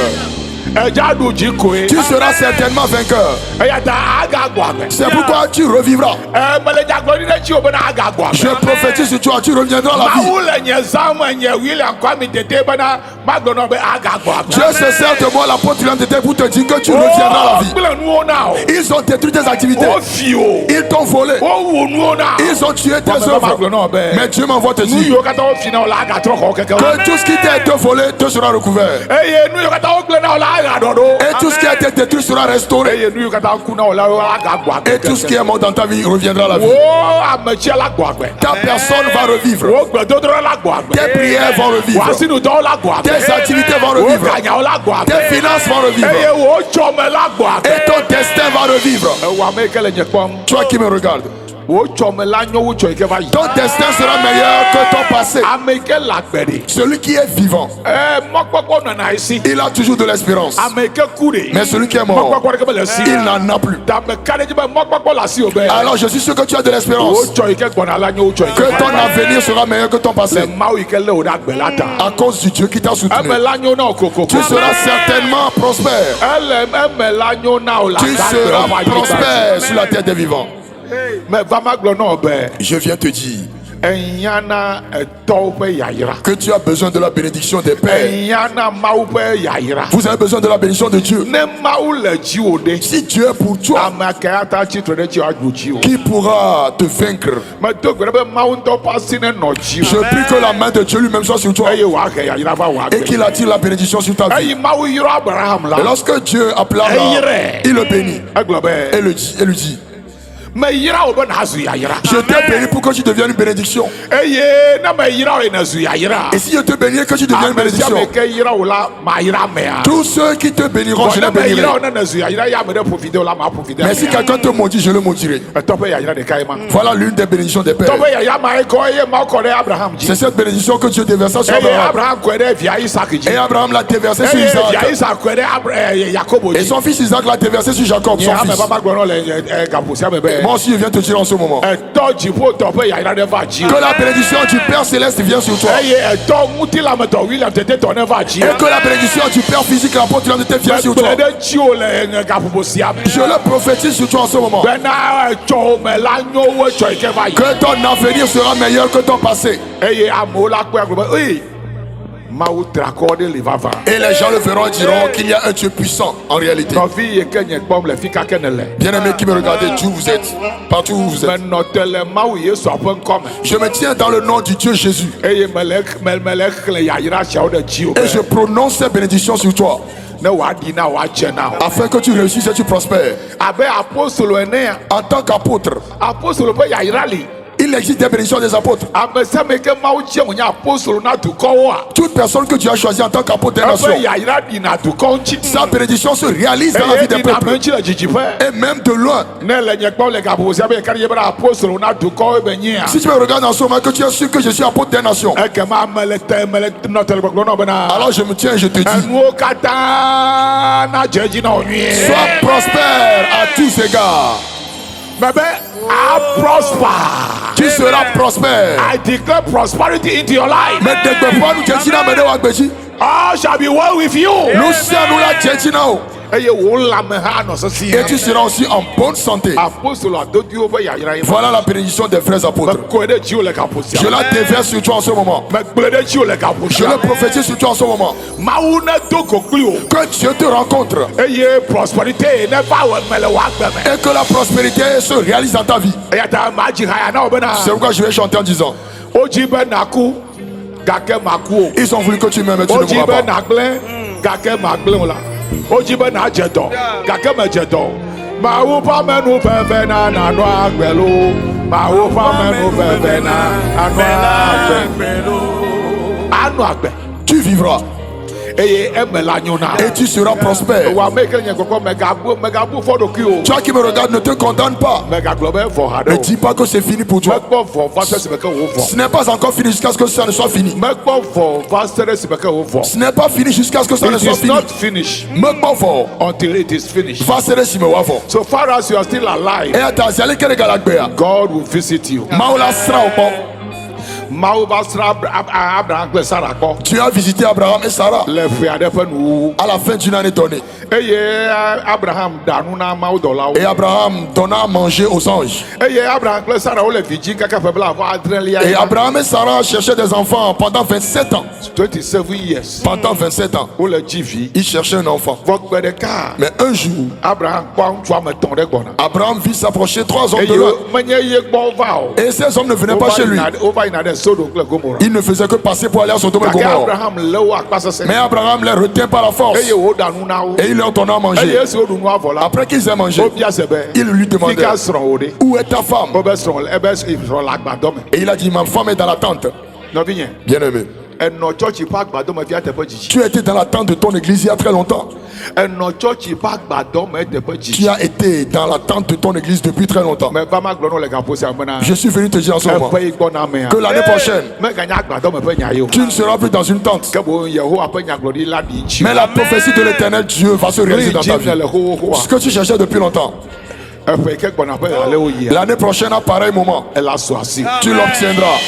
C: Edza ɖu dzi koe.
D: Tu seras certainement vainqueur.
C: Eya ta agagbɔ agbe.
D: C'est pourquoi tu revivras.
C: Ɛ mele nyagblɔɖi ɖe dzi o bena agagbɔ agbe.
D: Je prophétise sur toi, tu reviendras à la vie.
C: Mawu le nye zãm nye William Kwame Tete bena magblɔ na wo be agagbɔ agbe.
D: Dieu se sert de moi, l'apôtre William Tete, pour te dire que tu reviendras à la vie.
C: Wogblẽ nuwo na o.
D: Ils ont détruit tes activités.
C: Wofi o.
D: Ils t'ont volé.
C: Wowu nuwo na o.
D: Ils ont tué tes
C: Vɔ
D: œuvres.
C: magblɔ na wo be
D: Mais Dieu m'envoie te
C: nu
D: dire
C: yiwo katã wofi na wo la agatrɔ xɔ keke
D: que tout ce qui t'a été volé te sera recouvert.
C: Eye nu yiwo katã wogblẽ na wo la agaɖɔ ɖo.
D: Et tout ce qui a été détruit sera restauré.
C: Eye nu yiwo katã ku na wo la agagbɔ agbe.
D: Et tout ce qui est mort dans ta vie reviendra à la vie.
C: Wo ametsia la gbɔ agbe.
D: Ta personne va revivre.
C: Wo gbedodoɖa la gbɔ agbe.
D: Tes prières vont
C: Wo
D: revivre.
C: asinudɔwo la gbɔ agbe.
D: Tes activités vont
C: Wo
D: revivre.
C: ganyawo la gbɔ agbe.
D: Tes finances vont
C: Eye
D: revivre.
C: wo tsɔme la gbɔ agbe.
D: Et ton destin va revivre.
C: Ewɔ ame yi ke le nye kpɔm.
D: Toi qui me regardes,
C: Wo tsɔme la nyo wu tsɔ yi ke va yi.
D: ton destin sera meilleur que ton passé.
C: Ame yi ke le agbe ɖe.
D: Celui qui est vivant,
C: Ɛ mɔkpɔkpɔ nɔna esi.
D: il a toujours de l'espérance.
C: Ame yi ke ku ɖe.
D: Mais celui qui est mort,
C: Mɔkpɔkpɔ ɖeke mele esi.
D: il n'en a plus.
C: Ta me ka ɖe dzi be mɔkpɔkpɔ le asi o be.
D: Alors je suis sûr que tu as de
C: Wo
D: l'espérance.
C: tsɔ yi ke gbɔna la nyo wu tsɔ yi
D: Que
C: ke
D: ton
C: va yi.
D: avenir sera meilleur que ton
C: Le
D: passé.
C: Mawu yi ke lé wo ɖe agbe la ta.
D: À cause du Dieu qui t'a soutenu.
C: Eme la nyo na wo kokoko.
D: Tu seras certainement prospère.
C: Ele eme la nyo na wo le
D: Tu
C: agbe
D: seras
C: ƒe anyigba dzi.
D: prospère sur la terre des vivants.
C: Me va magblɔ na wo be
D: Je viens te dire
C: ehiã na etɔwo ƒe yayra.
D: que tu as besoin de la bénédiction des pères.
C: Ehiã na Mawu ƒe yayra.
D: Vous avez besoin de la bénédiction de Dieu.
C: Ne Mawu le dziwò ɖe.
D: Si Dieu est pour toi,
C: Ame ake ata tsitre ɖe dziwò aɖu dziwò.
D: qui pourra te vaincre?
C: Medo gbe ɖe be Mawu ŋutɔ ƒe asi nenɔ dziwò.
D: Je prie que la main de Dieu lui-même soit sur toi
C: Eye wòahe yayra va wò
D: et
C: agbe.
D: qu'il attire la bénédiction sur ta vie.
C: Eyi Mawu yrɔ Abraham la.
D: Et lorsque Dieu appela Abraham, il le bénit
C: Egblɔ
D: et
C: be
D: le dit, et lui dit,
C: meyra wò be nàzu yayra.
D: je t'ai béni pour que tu deviennes une bénédiction.
C: Eye ne meyra wò ye nèzu yayra.
D: Et si je te bénis et que tu deviennes une
C: Ame sia
D: bénédiction,
C: ame ke yra wò la, mayra amea.
D: tous ceux qui te béniront, je
C: Vɔ
D: les
C: ne meyra
D: bénirai.
C: wò ne nèzu yayra ye ame ɖe ƒo fi de wò la, maƒo fi de
D: Mais si
C: amea.
D: quelqu'un te maudit, je le maudirai.
C: Etɔ ƒe yayra ɖeka ye ma.
D: Voilà l'une des bénédictions des pères.
C: Tɔ ƒe yayra ma ye kɔ eye Mawu kɔ ɖe Abraham dzi.
D: C'est cette bénédiction que Dieu déversa sur
C: Eye
D: Abraham.
C: Abraham kɔe ɖe via Isak dzi.
D: Et Abraham l'a déversé sur
C: Eye via
D: Isaac.
C: Isak kɔe ɖe Abra- eh, Yakobo
D: Et
C: dzi.
D: son fils Isaac l'a déversé sur Jacob,
C: Nye
D: son
C: ame
D: fils.
C: va magblɔ na wo le eh, eh, gaƒo sia me be.
D: Moi aussi, je viens te dire en ce moment
C: Etɔ dziƒotɔ ƒe yayra ɖe va dzi.
D: que la bénédiction du Père Céleste vienne sur toi.
C: Eye etɔ ŋutilametɔ William Tete tɔ ne va dzi.
D: Et que la bénédiction du Père physique, l'apôtre William Tete, vienne sur toi.
C: Megblɔe ɖe dziwò le gaƒoƒo sia me.
D: Je le prophétise sur toi en ce moment.
C: Bena etsɔwò me la nyo wu etsɔ yi ke va yi.
D: Que ton avenir sera meilleur que ton passé.
C: Eye amewo la kpɔe agblɔ be ei Mawu trakɔ ɖe li vavã.
D: Et les gens le verront et diront qu'il y a un Dieu puissant en réalité.
C: Nɔvi yi ke nye kpɔm le fi ka ke nèle.
D: Bien-aimés qui me regardez, d'où vous êtes, partout où vous êtes.
C: Menɔ te le Mawu Yesua ƒe ŋkɔ me.
D: Je me tiens dans le nom du Dieu Jésus.
C: Eye mele me mele xlẽ yayra siawo ɖe dziwò
D: Et je prononce ces bénédictions sur toi.
C: Ne wòaɖi na wò adze na wò.
D: Afin que tu réussisses et tu prospères.
C: Abe apostolo enea.
D: En tant qu'apôtre.
C: Apostolo ƒe yayra li.
D: Il existe des bénédictions des apôtres.
C: Ame sia ame ke Mawu tia wònye apostolo na dukɔwoa.
D: Toute personne que tu as choisie en tant qu'apôtre des nations.
C: Eƒe yayra ɖina dukɔ ŋuti.
D: Sa bénédiction se réalise dans la vie des
C: Eye ɖina
D: peuples.
C: ame ŋuti le didiƒe.
D: Et même de loin.
C: Ne le nye kpɔm le gaƒoƒo sia me yi ke ɖe bena apostolo na dukɔwoe menyea.
D: Si tu me regardes en ce moment que tu es sûr que je suis apôtre des nations.
C: Ekema mele te mele nɔ te le gbɔgblɔ na wò bena.
D: Alors je me tiens et je te dis.
C: Enuwo katã nadze edzi na wò nyuie.
D: Sois prospère à tous égards.
C: Mebe I prosper.
D: Tu seras prospère.
C: I declare prosperity into your life.
D: Meɖe gbeƒã nudzedziname ɖe wò agbe dzi.
C: All shall be well with you.
D: Nu sia nu la dze edzi na wò.
C: Eye wò lãme hã anɔ sesĩe.
D: Et tu seras aussi en bonne santé.
C: Apostolo adodoewo ƒe yayra ye.
D: Voilà la bénédiction des vrais apôtres.
C: Mekɔe ɖe dziwò le gaƒo sia.
D: Je la déverse sur toi en ce moment.
C: Megblɔe ɖe dziwò le gaƒo
D: Je
C: sia.
D: le prophétise sur toi en ce moment.
C: Mawu nedo go kpli wò.
D: Que Dieu te rencontre.
C: Eye prospérité neva wò me le wò agbe me.
D: Et que la prospérité se réalise dans ta vie.
C: Eya ta madzi ha ya na wò bena.
D: C'est pourquoi je vais chanter en disant.
C: Wodzi be nàku gake màku o.
D: Ils ont voulu que tu meurs, mais tu ne
C: Wodzi
D: mourras
C: be
D: pas.
C: nàgblẽ gake màgblẽ o la. Wodzi be nàdze dɔ gake mèdze dɔ o. Mawu ƒe amenuveve na nànɔ agbe loo. Mawu ƒe amenuveve na nànɔ agbe loo. Anɔ agbe.
D: Tu vivras.
C: Eye eme la nyo na.
D: Et tu seras prospère.
C: Wò ame yi ke le nye gbɔgbɔ mègabu mègabu fɔ ɖokuiwò o.
D: Toi qui me regardes, ne te condamne pas.
C: Mègagblɔ be evɔ haɖe
D: Ne
C: o.
D: dis pas que c'est fini pour toi.
C: Mekpɔ vɔ va se esime ke wòvɔ.
D: Ce n'est pas encore fini jusqu'à ce que ça ne soit fini.
C: Mekpɔ vɔ va se ɖe esime ke wòvɔ.
D: Ce n'est pas fini jusqu'à ce que ça ne
C: It
D: soit
C: is
D: fini.
C: not finished
D: Mekpɔ vɔ
C: until it is finished.
D: va se ɖe esime wòavɔ.
C: So far as you are still alive,
D: Eya ta zi aleke nègale agbea,
C: God will visit you.
D: Mawu la srã wò kpɔ.
C: Mawu va srã Abraham kple Sara kpɔ.
D: Dieu a visité Abraham et Sarah.
C: Le ƒe aɖe ƒe nuwuwu.
D: À la fin d'une année donnée.
C: Eye Abraham ɖa nu na mawudɔlawo.
D: Et Abraham donna à manger aux anges.
C: Eye Abraham kple Sara wole vi dzim kaka ƒe blaeve adrelia.
D: Et Abraham et Sarah cherchaient des enfants pendant 27 ans.
C: 27 years.
D: Pendant 27 ans.
C: Wole dzi vi.
D: Ils cherchaient un enfant.
C: Vɔ gbe ɖeka.
D: Mais un jour.
C: Abraham kpɔ ŋutsu ame etɔ̃ ɖe gbɔna.
D: Abraham vit s'approcher trois hommes de loin.
C: Eye menye ye gbɔ wova o.
D: Et ces hommes ne venaient pas chez lui.
C: Wova yina ɖe Sodom kple Gomora.
D: Ils ne faisaient que passer pour aller à Sodome et
C: Gake
D: Gomorrhe.
C: Abraham lé wo akpasesẽ.
D: Mais Abraham les retint par la force.
C: Eye wòɖa nu na wo.
D: Et il leur donna à manger.
C: Eye esi woɖu nua vɔ la.
D: Après qu'ils aient mangé,
C: wobia se be.
D: il lui demandait.
C: Fi ka srɔ̃wò ɖe?
D: Où est ta femme?
C: Wobe srɔ̃ ebe srɔ̃ le agbadɔ me.
D: Et il a dit, ma femme est dans la tente.
C: Nɔvinye.
D: Bien-aimé.
C: Enɔ tsɔtsi ƒe agbadɔ me fia teƒe dzidzi.
D: Tu étais dans la tente de ton église il y a très longtemps.
C: Enɔ tsɔtsi ƒe agbadɔ me teƒe dzidzi.
D: Tu as été dans la tente de ton église depuis très longtemps.
C: Meva magblɔ na wò le gaƒo sia me bena.
D: Je suis venu te dire en ce moment.
C: Eƒe yi gbɔna mea.
D: Que l'année prochaine.
C: Meganye agbadɔ me ƒe nya ye o.
D: Tu ne seras plus dans une tente.
C: Ke boŋ Yehowa ƒe nyagblɔɖi la ɖi ŋuti.
D: Mais la prophétie de l'éternel Dieu va se réaliser dans ta vie.
C: Nu yi dim nèle xoxoxoa.
D: Ce que tu cherchais depuis longtemps.
C: Eƒe yi ke gbɔna ƒe alewo yia.
D: L'année prochaine à pareil moment.
C: Ela su asi.
D: Tu l'obtiendras.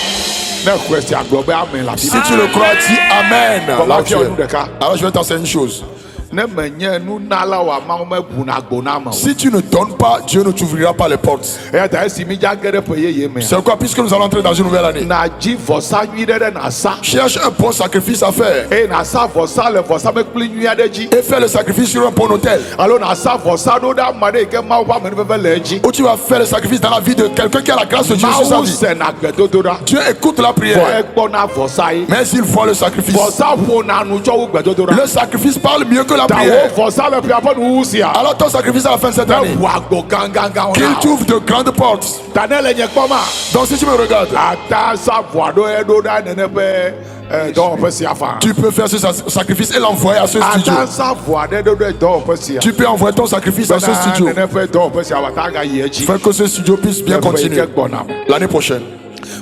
C: Ne xɔe se agblɔ be amen le afi
D: Si tu le crois, dis amen.
C: Bon,
D: Là où
C: ma
D: tu
C: fille,
D: es.
C: nous, d'accord.
D: Alors je vais t'enseigner une chose.
C: Ne menye nunala oa, Mawu meʋuna agbo na ame o.
D: Si tu ne donnes pas, Dieu ne t'ouvrira pas les portes.
C: Eya ta esi mídza ge ɖe ƒe yeye mea.
D: C'est quoi, puisque nous allons entrer dans une nouvelle année.
C: Nàdzi vɔsa nyui ɖe ɖe nàsa.
D: Cherche un bon sacrifice à faire.
C: Eye nàsa vɔsa le vɔsamlekpui nyui aɖe dzi.
D: Et fais le sacrifice sur un bon autel.
C: Alo nàsa vɔsa ɖo ɖe ame aɖe yi ke Mawu ƒe amenuveve le edzi.
D: Ou tu vas faire le sacrifice dans la vie de quelqu'un qui a la grâce de Dieu sur sa
C: Mawu
D: vie.
C: sena gbedodoɖa.
D: Dieu écoute la
C: Vɔ
D: prière.
C: ekpɔna vɔsa ye.
D: Mais il voit le sacrifice.
C: Vɔsa ƒona nu tsɔ wu gbedodoɖa.
D: Le sacrifice parle mieux que la
C: Ta wò
D: prière.
C: vɔsa le ƒea ƒe nuwuwu sia.
D: Alors ton sacrifice à la fin de cette année.
C: Ne ʋu agbo gãgãgãwo
D: Qu'il
C: na wò.
D: t'ouvre de grandes portes.
C: Ta ne le nye kpɔma.
D: Donc si tu me regardes.
C: Ata sa vɔa ɖo eɖo ɖa nene ƒe eh, dɔwɔƒe sia faa.
D: Tu peux faire ce sacrifice et l'envoyer à ce studio.
C: Ata sa vɔa ɖe ɖo ɖe dɔwɔƒe sia.
D: Tu peux envoyer ton sacrifice à ce
C: Bena
D: studio.
C: nene ƒe dɔwɔƒe sia wòata agayi edzi.
D: Afin que ce studio puisse bien
C: Le ƒe yi
D: continuer.
C: ke gbɔna.
D: L'année prochaine.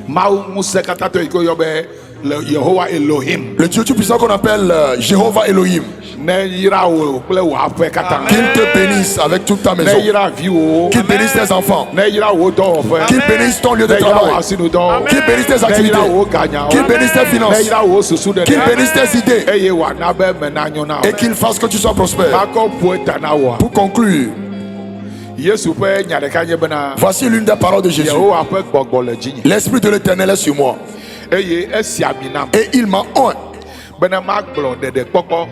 C: Mawu ŋusẽ katãtɔ yi ke woyɔ be Le Yehowa Elohim.
D: Le Dieu Tout-Puissant qu'on appelle euh, Jéhovah Elohim.
C: Ne yra wò kple wò aƒe katã.
D: Qu'il te bénisse avec toute ta
C: Ne
D: maison.
C: yra viwòwo.
D: Qu'il bénisse tes enfants.
C: Ne yra wò dɔwɔƒe.
D: Qu'il bénisse ton lieu de
C: Ne yra wò
D: travail.
C: asinudɔwo.
D: Qu'il bénisse tes
C: Ne
D: activités.
C: yra wò ganyawo.
D: Qu'il bénisse tes
C: Ne
D: finances.
C: yra wò susu
D: Qu'il
C: ɖeɖe.
D: bénisse tes idées.
C: Eye wòana be eme nanyo na
D: Et
C: wò.
D: qu'il fasse que tu sois prospère.
C: Makɔ ƒo eta na wòa.
D: Pour conclure,
C: Yesu ƒe nya ɖeka nye bena
D: voici l'une des paroles de Jésus.
C: Yehowa ƒe gbɔgbɔ le dzinye
D: L'Esprit de l'Éternel est sur moi.
C: eye esi ami nam
D: Et il m'a oint
C: bena magblɔ ɖeɖekpɔkpɔ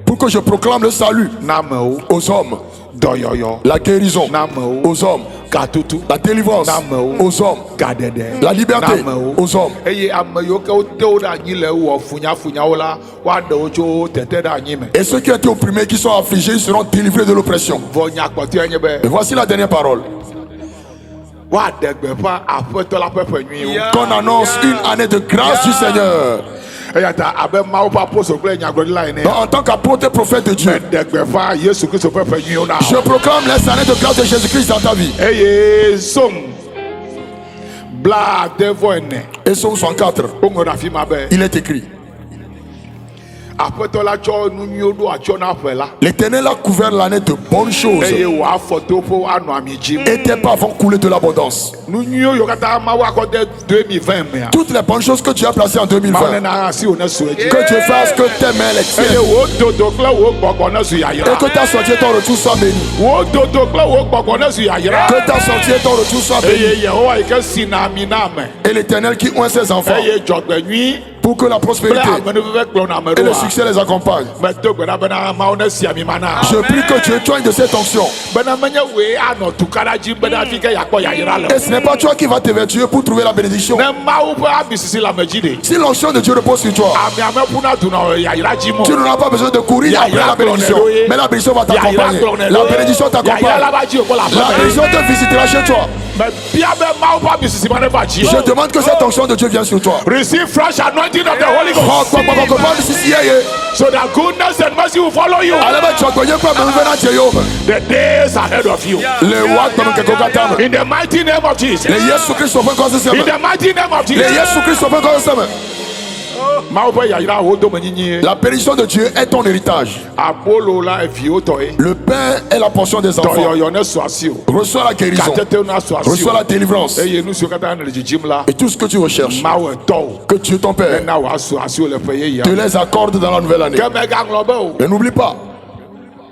D: pour que je proclame le salut
C: na amewo,
D: aux hommes,
C: dɔyɔyɔ
D: la guérison
C: na amewo,
D: aux hommes,
C: gatutu
D: la délivrance
C: Amen.
D: aux hommes,
C: gaɖeɖe
D: la liberté
C: na amewo.
D: aux hommes.
C: Eye ame yiwo ke wote wo ɖe anyi le wɔ funyafunyawo la, woaɖe wo tso tete ɖe anyi me.
D: Et ceux qui ont été opprimés, qui sont affligés, ils seront délivrés de l'oppression.
C: Vɔ nya kpɔtɔe nye be
D: Et voici la dernière parole.
C: woaɖe gbeƒã aƒetɔ la ƒe ƒe nyuiwo.
D: Qu'on annonce une année de grâce du Seigneur.
C: Eya ta abe Mawu ƒe apostol kple nyagblɔɖila ene,
D: Donc, en tant qu'apôtre et prophète de Dieu,
C: meɖe gbeƒã Yesu Kristo ƒe ƒe nyuiwo na
D: je
C: wò.
D: proclame les années de grâce de Jésus-Christ dans ta vie.
C: Eye Psalm 69
D: Et Psaume 64,
C: woŋlɔ ɖe afi ma be
D: il est écrit:
C: Aƒetɔ la tsɔ nu nyuiwo ɖo atsyɔ na ƒe la
D: L'Éternel a couvert l'année de bonnes choses
C: eye wò afɔtoƒewo anɔ ami dzim.
D: et tes pas vont couler de l'abondance.
C: Nu nyuiwo yiwo katã Mawu akɔ de 2020 mea,
D: Toutes les bonnes choses que tu as placées en
C: Mawu
D: 2020,
C: nena asi wò nesu edzi.
D: que Dieu fasse que tes mains les
C: Eye
D: tiennent
C: wò dodo kple wò gbɔgbɔ nezu yayra.
D: et que ta sortie et ton retour soient bénis.
C: Wò dodo kple wò gbɔgbɔ nezu yayra.
D: Que ta sortie et ton retour soient bénis.
C: Eye Yehowa yi ke sina ami na ame
D: Et l'Éternel qui oint ses enfants
C: eye dzɔgbenyui
D: pour que la
C: kple
D: prospérité
C: amenuveve kplɔna ame
D: et le
C: ɖoa.
D: succès les accompagnent.
C: Medo gbe ɖa bena Mawu nesi ami ma na.
D: Je prie que Dieu t'oigne de cette onction.
C: Bena menye wòe anɔ tukaɖa dzi bena fi ke yeakpɔ yayra le o.
D: Et ce n'est pas toi qui vas t'évertuer pour trouver la bénédiction.
C: Ne Mawu ƒe ami sisi le ame dzi ɖe,
D: Si l'onction de Dieu repose sur toi,
C: amea meƒuna du nɔ yayra dzi
D: tu
C: mɔ.
D: n'auras pas besoin de courir après la bénédiction. Mais la bénédiction va t'accompagner. La bénédiction
C: Yayra la
D: t'accompagne.
C: va dzi wò kpɔ le
D: La
C: aƒe me.
D: bénédiction te visitera chez toi.
C: Mebia be Mawu ƒe ami sisi ma neva dzi.
D: Je demande que cette onction de Dieu vienne sur toi.
C: Receive fresh anointing of the Holy
D: Xɔ
C: Ghost
D: gbɔgbɔ kɔkɔe ƒe ami sisi yeye.
C: so that goodness and mercy will follow you.
D: Ale be dzɔgbɔnye kple amenuveve nadze yowòme
C: The days ahead of you.
D: le wò agbemeŋkekewo katã me.
C: In the mighty name of Jesus.
D: Le Yesu Kristo ƒe ŋkɔ sesẽ
C: In
D: me.
C: the mighty name of
D: Le
C: Jesus.
D: Yesu Kristo ƒe ŋkɔ sesẽ me.
C: Mawu ƒe yayra wò domenyinyi.
D: La bénédiction de Dieu est ton héritage.
C: Abolo la eviwo tɔ ye.
D: Le pain est la portion des enfants.
C: Dɔyɔyɔ ne su asi o.
D: Reçois la guérison.
C: Gatetewo na su asi
D: Reçois
C: o.
D: la délivrance.
C: Eye nu siwo katã nele dzidzim la,
D: Et tout ce que tu recherches,
C: Mawu etɔ o.
D: que Dieu ton Père
C: Nena wòasu asi o le ƒe yeyea.
D: te les accorde dans la nouvelle année.
C: Ke mègaŋlɔ be o.
D: Et n'oublie pas,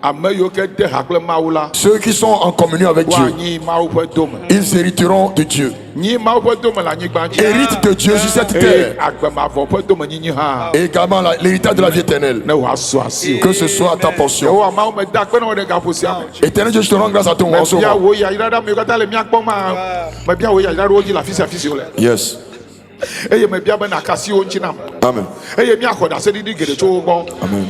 C: Ame yiwo ke de ha kple Mawu la,
D: ceux qui sont en communion avec Dieu,
C: woanyi Mawu ƒe dome.
D: ils hériteront de Dieu.
C: Nyi Mawu ƒe dome le anyigba dzi.
D: Hérite de Dieu sur cette
C: Eye
D: terre.
C: agbemavɔ ƒe domenyinyi hã
D: Et également l'héritage de la vie éternelle.
C: ne wòasu asi o.
D: Que ce soit ta portion.
C: Yehowa Mawu meda akpe na wò ɖe gaƒo sia me.
D: Éternel Dieu, je te rends grâce à ton en ce
C: Mebia
D: moment.
C: wò yayra ɖe ame yiwo katã le mía kpɔm maa, mebia wò yayra ɖe wo dzi le afi sia afi si wole.
D: Yes.
C: Eye mebia be nàka asi wo ŋuti nam.
D: Amen.
C: Eye míaxɔ ɖaseɖiɖi geɖe tso wo gbɔ.
D: Amen.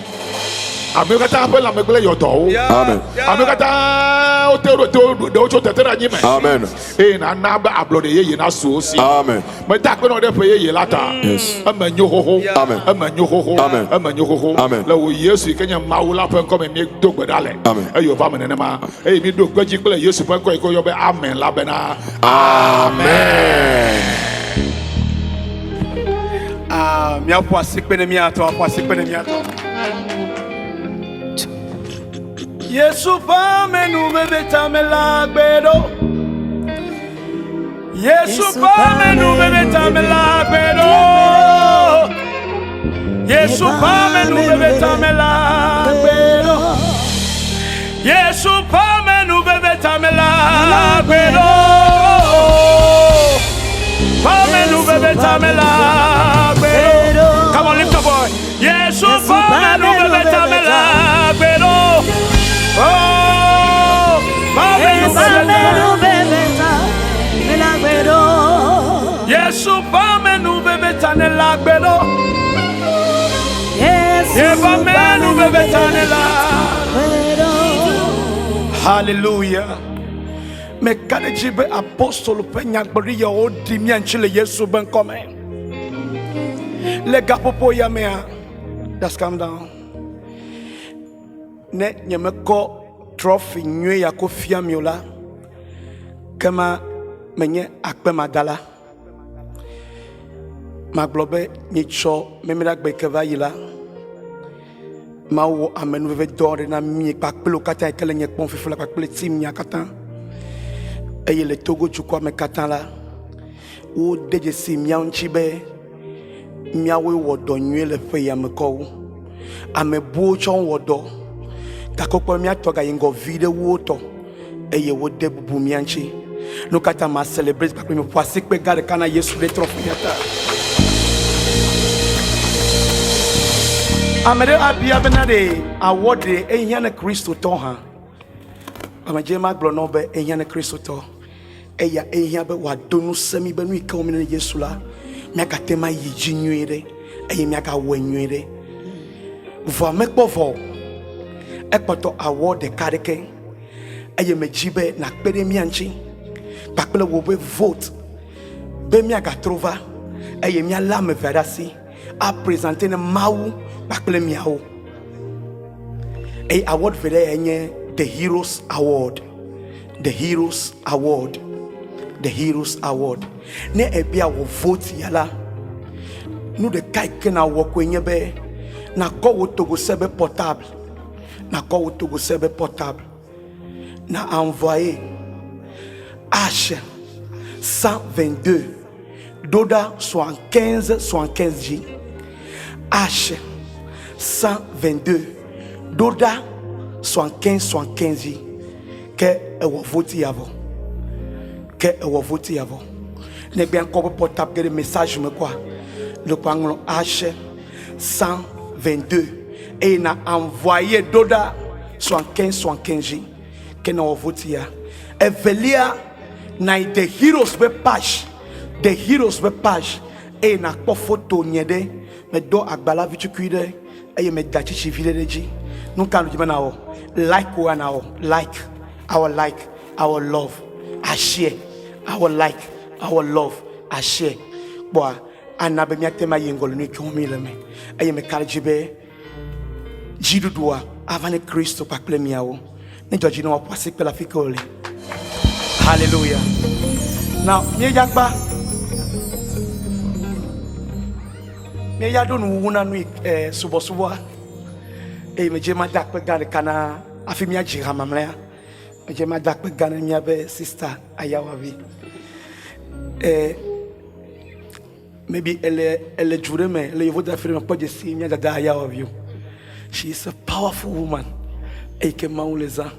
C: Amewo katã ƒe lãmegblẽ yɔ dɔwo.
D: Amen.
C: Amewo katã wote ɖo to ɖewo tso tete ɖe anyi me.
D: Amen.
C: Eye nana be ablɔɖe yeye nasu wo si.
D: Amen.
C: Meda akpe na wò ɖe ƒe yeye la ta.
D: Yes.
C: Eme nyo xoxo.
D: Amen.
C: Eme nyo xoxo.
D: Amen.
C: Eme nyo xoxo.
D: Amen.
C: Le wò Yesu yi ke nye Mawu la ƒe ŋkɔ me míedo gbe ɖa le.
D: Amen.
C: Eye wòva me nenema. Eye míeɖo kpe dzi kple Yesu ƒe ŋkɔ yi ke woyɔ be Amen la bena
D: Amen.
A: Ah, míaƒo asi kpe ne míatɔ, aƒo asi kpe ne míatɔ. Yesu ƒe amenuveve ta me la gbe ɖo. Yesu ƒe amenuveve ta me la gbe ɖo. Yesu ƒe amenuveve ta me la gbe ɖo. Yesu ƒe amenuveve ta me la gbe ɖo. Ƒe amenuveve ta me la gbe ɖo. Come on, lift your voice. Yesu ƒe amenuveve ta me la gbe ɖo. Oh, ƒe amenuveve ta. Yesu ƒe amenuveve ta ne la gbe ɖo. Yesu ƒe amenuveve ta ne la. Hallelujah. Meka ɖe dzi be apostolo ƒe nyagblɔɖi yawo ɖi mía ŋuti le Yesu ƒe ŋkɔme. Le gaƒoƒo ya mea, just calm down. Ne nyemekɔ trɔfi nyui ya ko fia mi o la, kema menye akpemadala. Magblɔ be nyitsɔ memleɖagbe ke va yi la, Mawu wɔ amenuveve dɔ aɖe na mí kpakple wo katã yi ke le nye kpɔm fifi la kpakple team mía katã. Eye le Togo dukɔa me katã la, wode dzesi mía ŋuti be míawoe wɔ dɔ nyuie le ƒe ya me kɔ wu. Ame buwo tsɔ wɔ dɔ gake wokpɔ be mía tɔ gayi ŋgɔ vi ɖe wu wo tɔ eye wode bubu mía ŋuti. Nu ka ta ma celebrate kpakple mi ƒo asikpe gã ɖeka na Yesu ɖe trɔƒe mía ta. Ame ɖe abia bena ɖe awɔ ɖe ehiã ne Kristotɔ hã. Ame dze ma gblɔ na wo be ehiã ne Kristotɔ. Eya ehiã be wòado ŋusẽ mí be nu yi ke wɔm míele Yesu la, míagate ŋu ayi dzi nyuie ɖe eye míagawɔe nyuie ɖe. Vɔa mekpɔ vɔ o. Ekpɔtɔ awɔ ɖeka ɖeke eye medzi be nàkpe ɖe mía ŋuti kpakple wò be vote be míagatrɔ va eye míalé ame evea ɖe asi apresente ne Mawu kpakple miawo. Eye award ve ɖe yae nye The Heroes Award. The Heroes Award. The Heroes Award. Ne ebia wò vote ya la, nu ɖeka yi ke nàwɔ koe nye be nàkɔ wò togose be portable. Nàkɔ wò togose be portable. Na envoyer H 122 ɖo ɖa 75 75 dzi. H 122 ɖo ɖa 75 75 dzi. Ke ewɔ voti ya vɔ. Ke ewɔ voti ya vɔ. Ne gbea ŋkɔ be portable ge ɖe message me kɔa, ɖeko aŋlɔ H 122 eye na envoyer ɖo ɖa 75 75 dzi. Ke ne wɔ voti ya. Evelia, na yi The Heroes ƒe page, The Heroes ƒe page eye nakpɔ foto nye ɖe. Medo agbala vitukui ɖe eye meda tsitsi vi ɖe ɖe edzi. Nu ka nu dzi be nawɔ? Like woa nawɔ. Like, our like, our love, I share. Our like, our love, I share. Kpɔa, ana be míate ŋu ayi ŋgɔ le nu yi ke wɔm míele me. Eye meka ɖe edzi be Dziɖuɖua ava ne Kristo kpakple miawo. Ne dzɔ dzi na wòaƒo asikpe le afi ke wòle. Hallelujah. Now, míeya gba. Míeya ɖo nuwuwu na nu eh, subɔsubɔa. Eye medze mada akpe gã ɖeka na hafi míadzi ha mamlɛa. Medze mada akpe gã na míaƒe sista Ayawavi. Eh, Maybe ele ele du ɖe me le yevu dafi ɖe me kpɔ dzesi mía dada Ayawavi o. She is a powerful woman. Eyi ke Mawu le zã.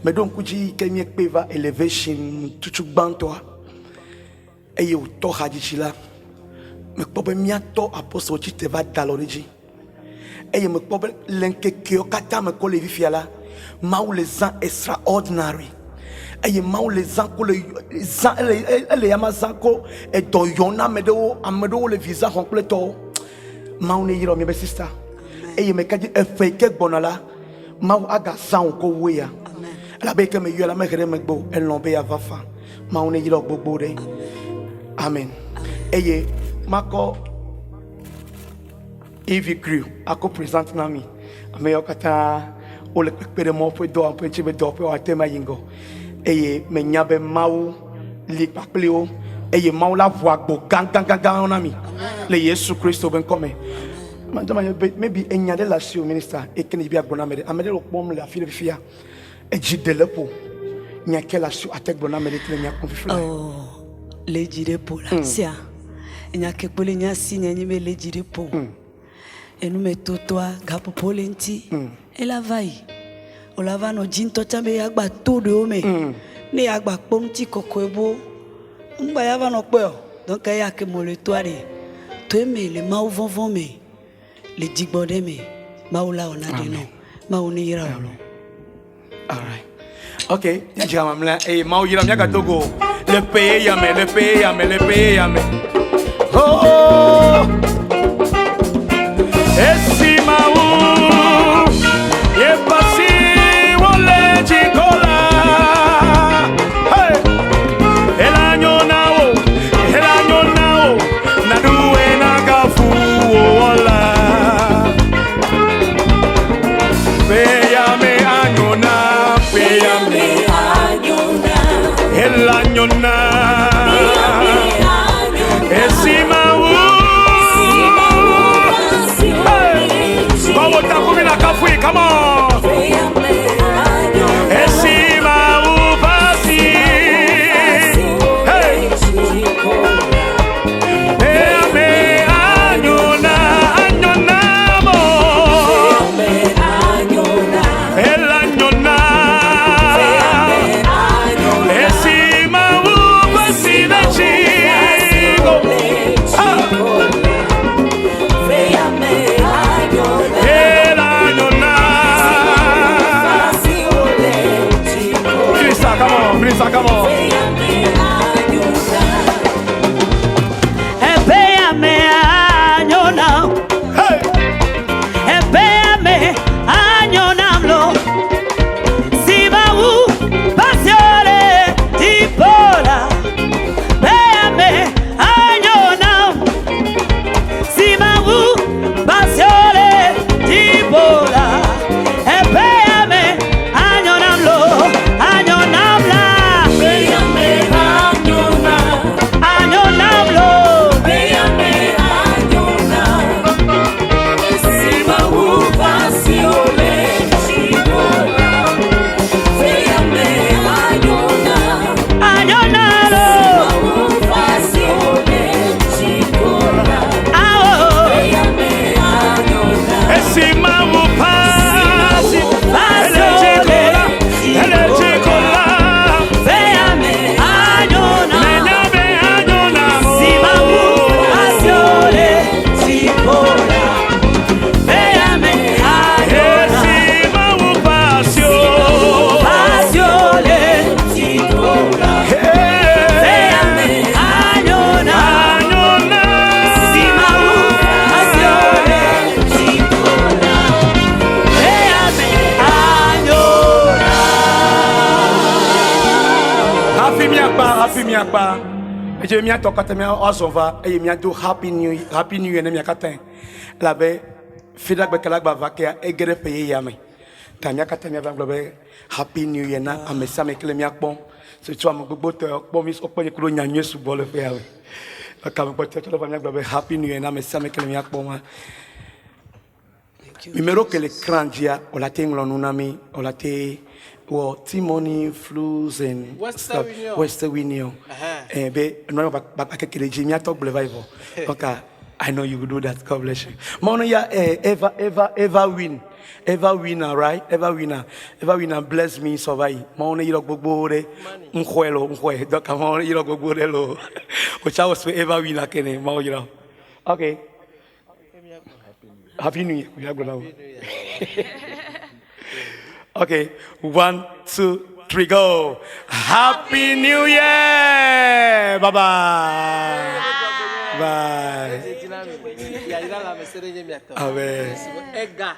A: Meɖo ŋku dzi yi ke míekpe va elevation tutu gbãtɔa eye wòtɔ hadzidzi la, mekpɔ be míatɔ apostol tsi te va da alɔ ɖe edzi. Eye mekpɔ be le ŋkekewo katã me ko le fifia la, Mawu le zã extraordinary. Eye Mawu le zã ko le zã ele ele ya ma zã ko edɔ yɔm na ame ɖewo, ame ɖewo le visa xɔm kple tɔwo. Mawu ne yrɔ mi be sister. Eye meka dzi eƒe yi ke gbɔna la, Mawu agazã wò ko wu eya. Elabe yi ke meyɔe la mehe ɖe megbe o, elɔ̃ be yeava fa. Mawu ne yrɔ gbogbo ɖe. Amen. Eye makɔ EV crew akɔ present na mi. Ame yawo katã wole kpekpe ɖe Mawu ƒe dɔa ƒe ŋuti be dɔa ƒe wòate ŋu ayi ŋgɔ. Eye menya be Mawu li kpakpli wo eye Mawu la ʋu agbo gãgãgãgãwo na mi le Yesu Kristo ƒe ŋkɔ me. Madama nye be maybe enya ɖe le asiwò minister eke ne dzi be yeagblɔ na ame ɖe. Ame ɖe le kpɔm le afi ɖe fifia. Edzi ɖe le ƒo. Nya ke le asiwò ate gblɔ na ame ɖe ke le mia kpɔm fifia.
B: Oh, le dzi ɖe ƒo la sia. Enya ke kpo le nye asi nye nyi be le dzi ɖe ƒo. Enu me totoa gaƒoƒo le ŋuti. Ela va yi. Wola va nɔ dzi ŋutɔ tsã be yeagba to ɖewo me. Ne yeagba kpɔ ŋuti kɔkɔe bo. Ŋgba ya va nɔ kpɔe o. Donc eya ke mo le toa ɖe. To eme le Mawu vɔvɔ̃ me. Le dzigbɔ ɖe me. Mawu la wɔ na ɖe nɔ. Mawu ne yra wò.
A: Alright. Ok, míadzi ha mamlɛa eye Mawu yra míagado go le ƒe yeya me, le ƒe yeya me, le ƒe yeya me. Oh! Esi Mawu yeƒe asiwo le dzi ko la, hey! Ela nyo na wò, ela nyo na wò, naɖu wòe nagafu wò wɔla. Peyame anyona, peyame ela nyona. Esimawu. Edze míatɔ katã míazɔ va eye míado happy new happy new year ne mia katã. Elabe fiɖagbe ke la gba va kea ege ɖe ƒe yeyea me. Ta mía katã míava gblɔ be happy new year na ame sia ame ke le mía kpɔm. Surtout ame gbogbotɔ kpɔ mí wokpɔ nye ku ɖo nya nyuie sugbɔ le ƒea me. Eka me kpɔtɔ tsɔ ɖe va míagblɔ be happy new year na ame sia ame ke le mía kpɔm ma. Numéro ke le écran dzia, wòle ate ŋlɔ nu na mí, wòle ate wɔ T-Money, Flus and
E: Western
A: stuff,
E: Union.
A: Western Union.
E: Ɛhɛn.
A: Eh, be nua kpakpa keke ɖe dzi, míatɔ gblɔe va yi vɔ. Donc, I know you will do that. God bless you. Mawu ya eh, Eva, Eva, Eva win. Eva winner, right? Eva winner. Eva winner bless me sɔ va yi. Mawu ne yrɔ gbogbo ɖe. Ŋxɔe lo, ŋxɔe. Donc, Mawu ne yrɔ gbogbo ɖe lo. Otsa wɔ sue Eva winner kene. Mawu yrɔ. Okay. Happy New Year. We are going now. Okay. 1, 2, 3, go. Happy New Year. Bye bye. Bye.
E: Yayira la ame se ɖe nye miatɔ.
A: Amen.
E: Ega.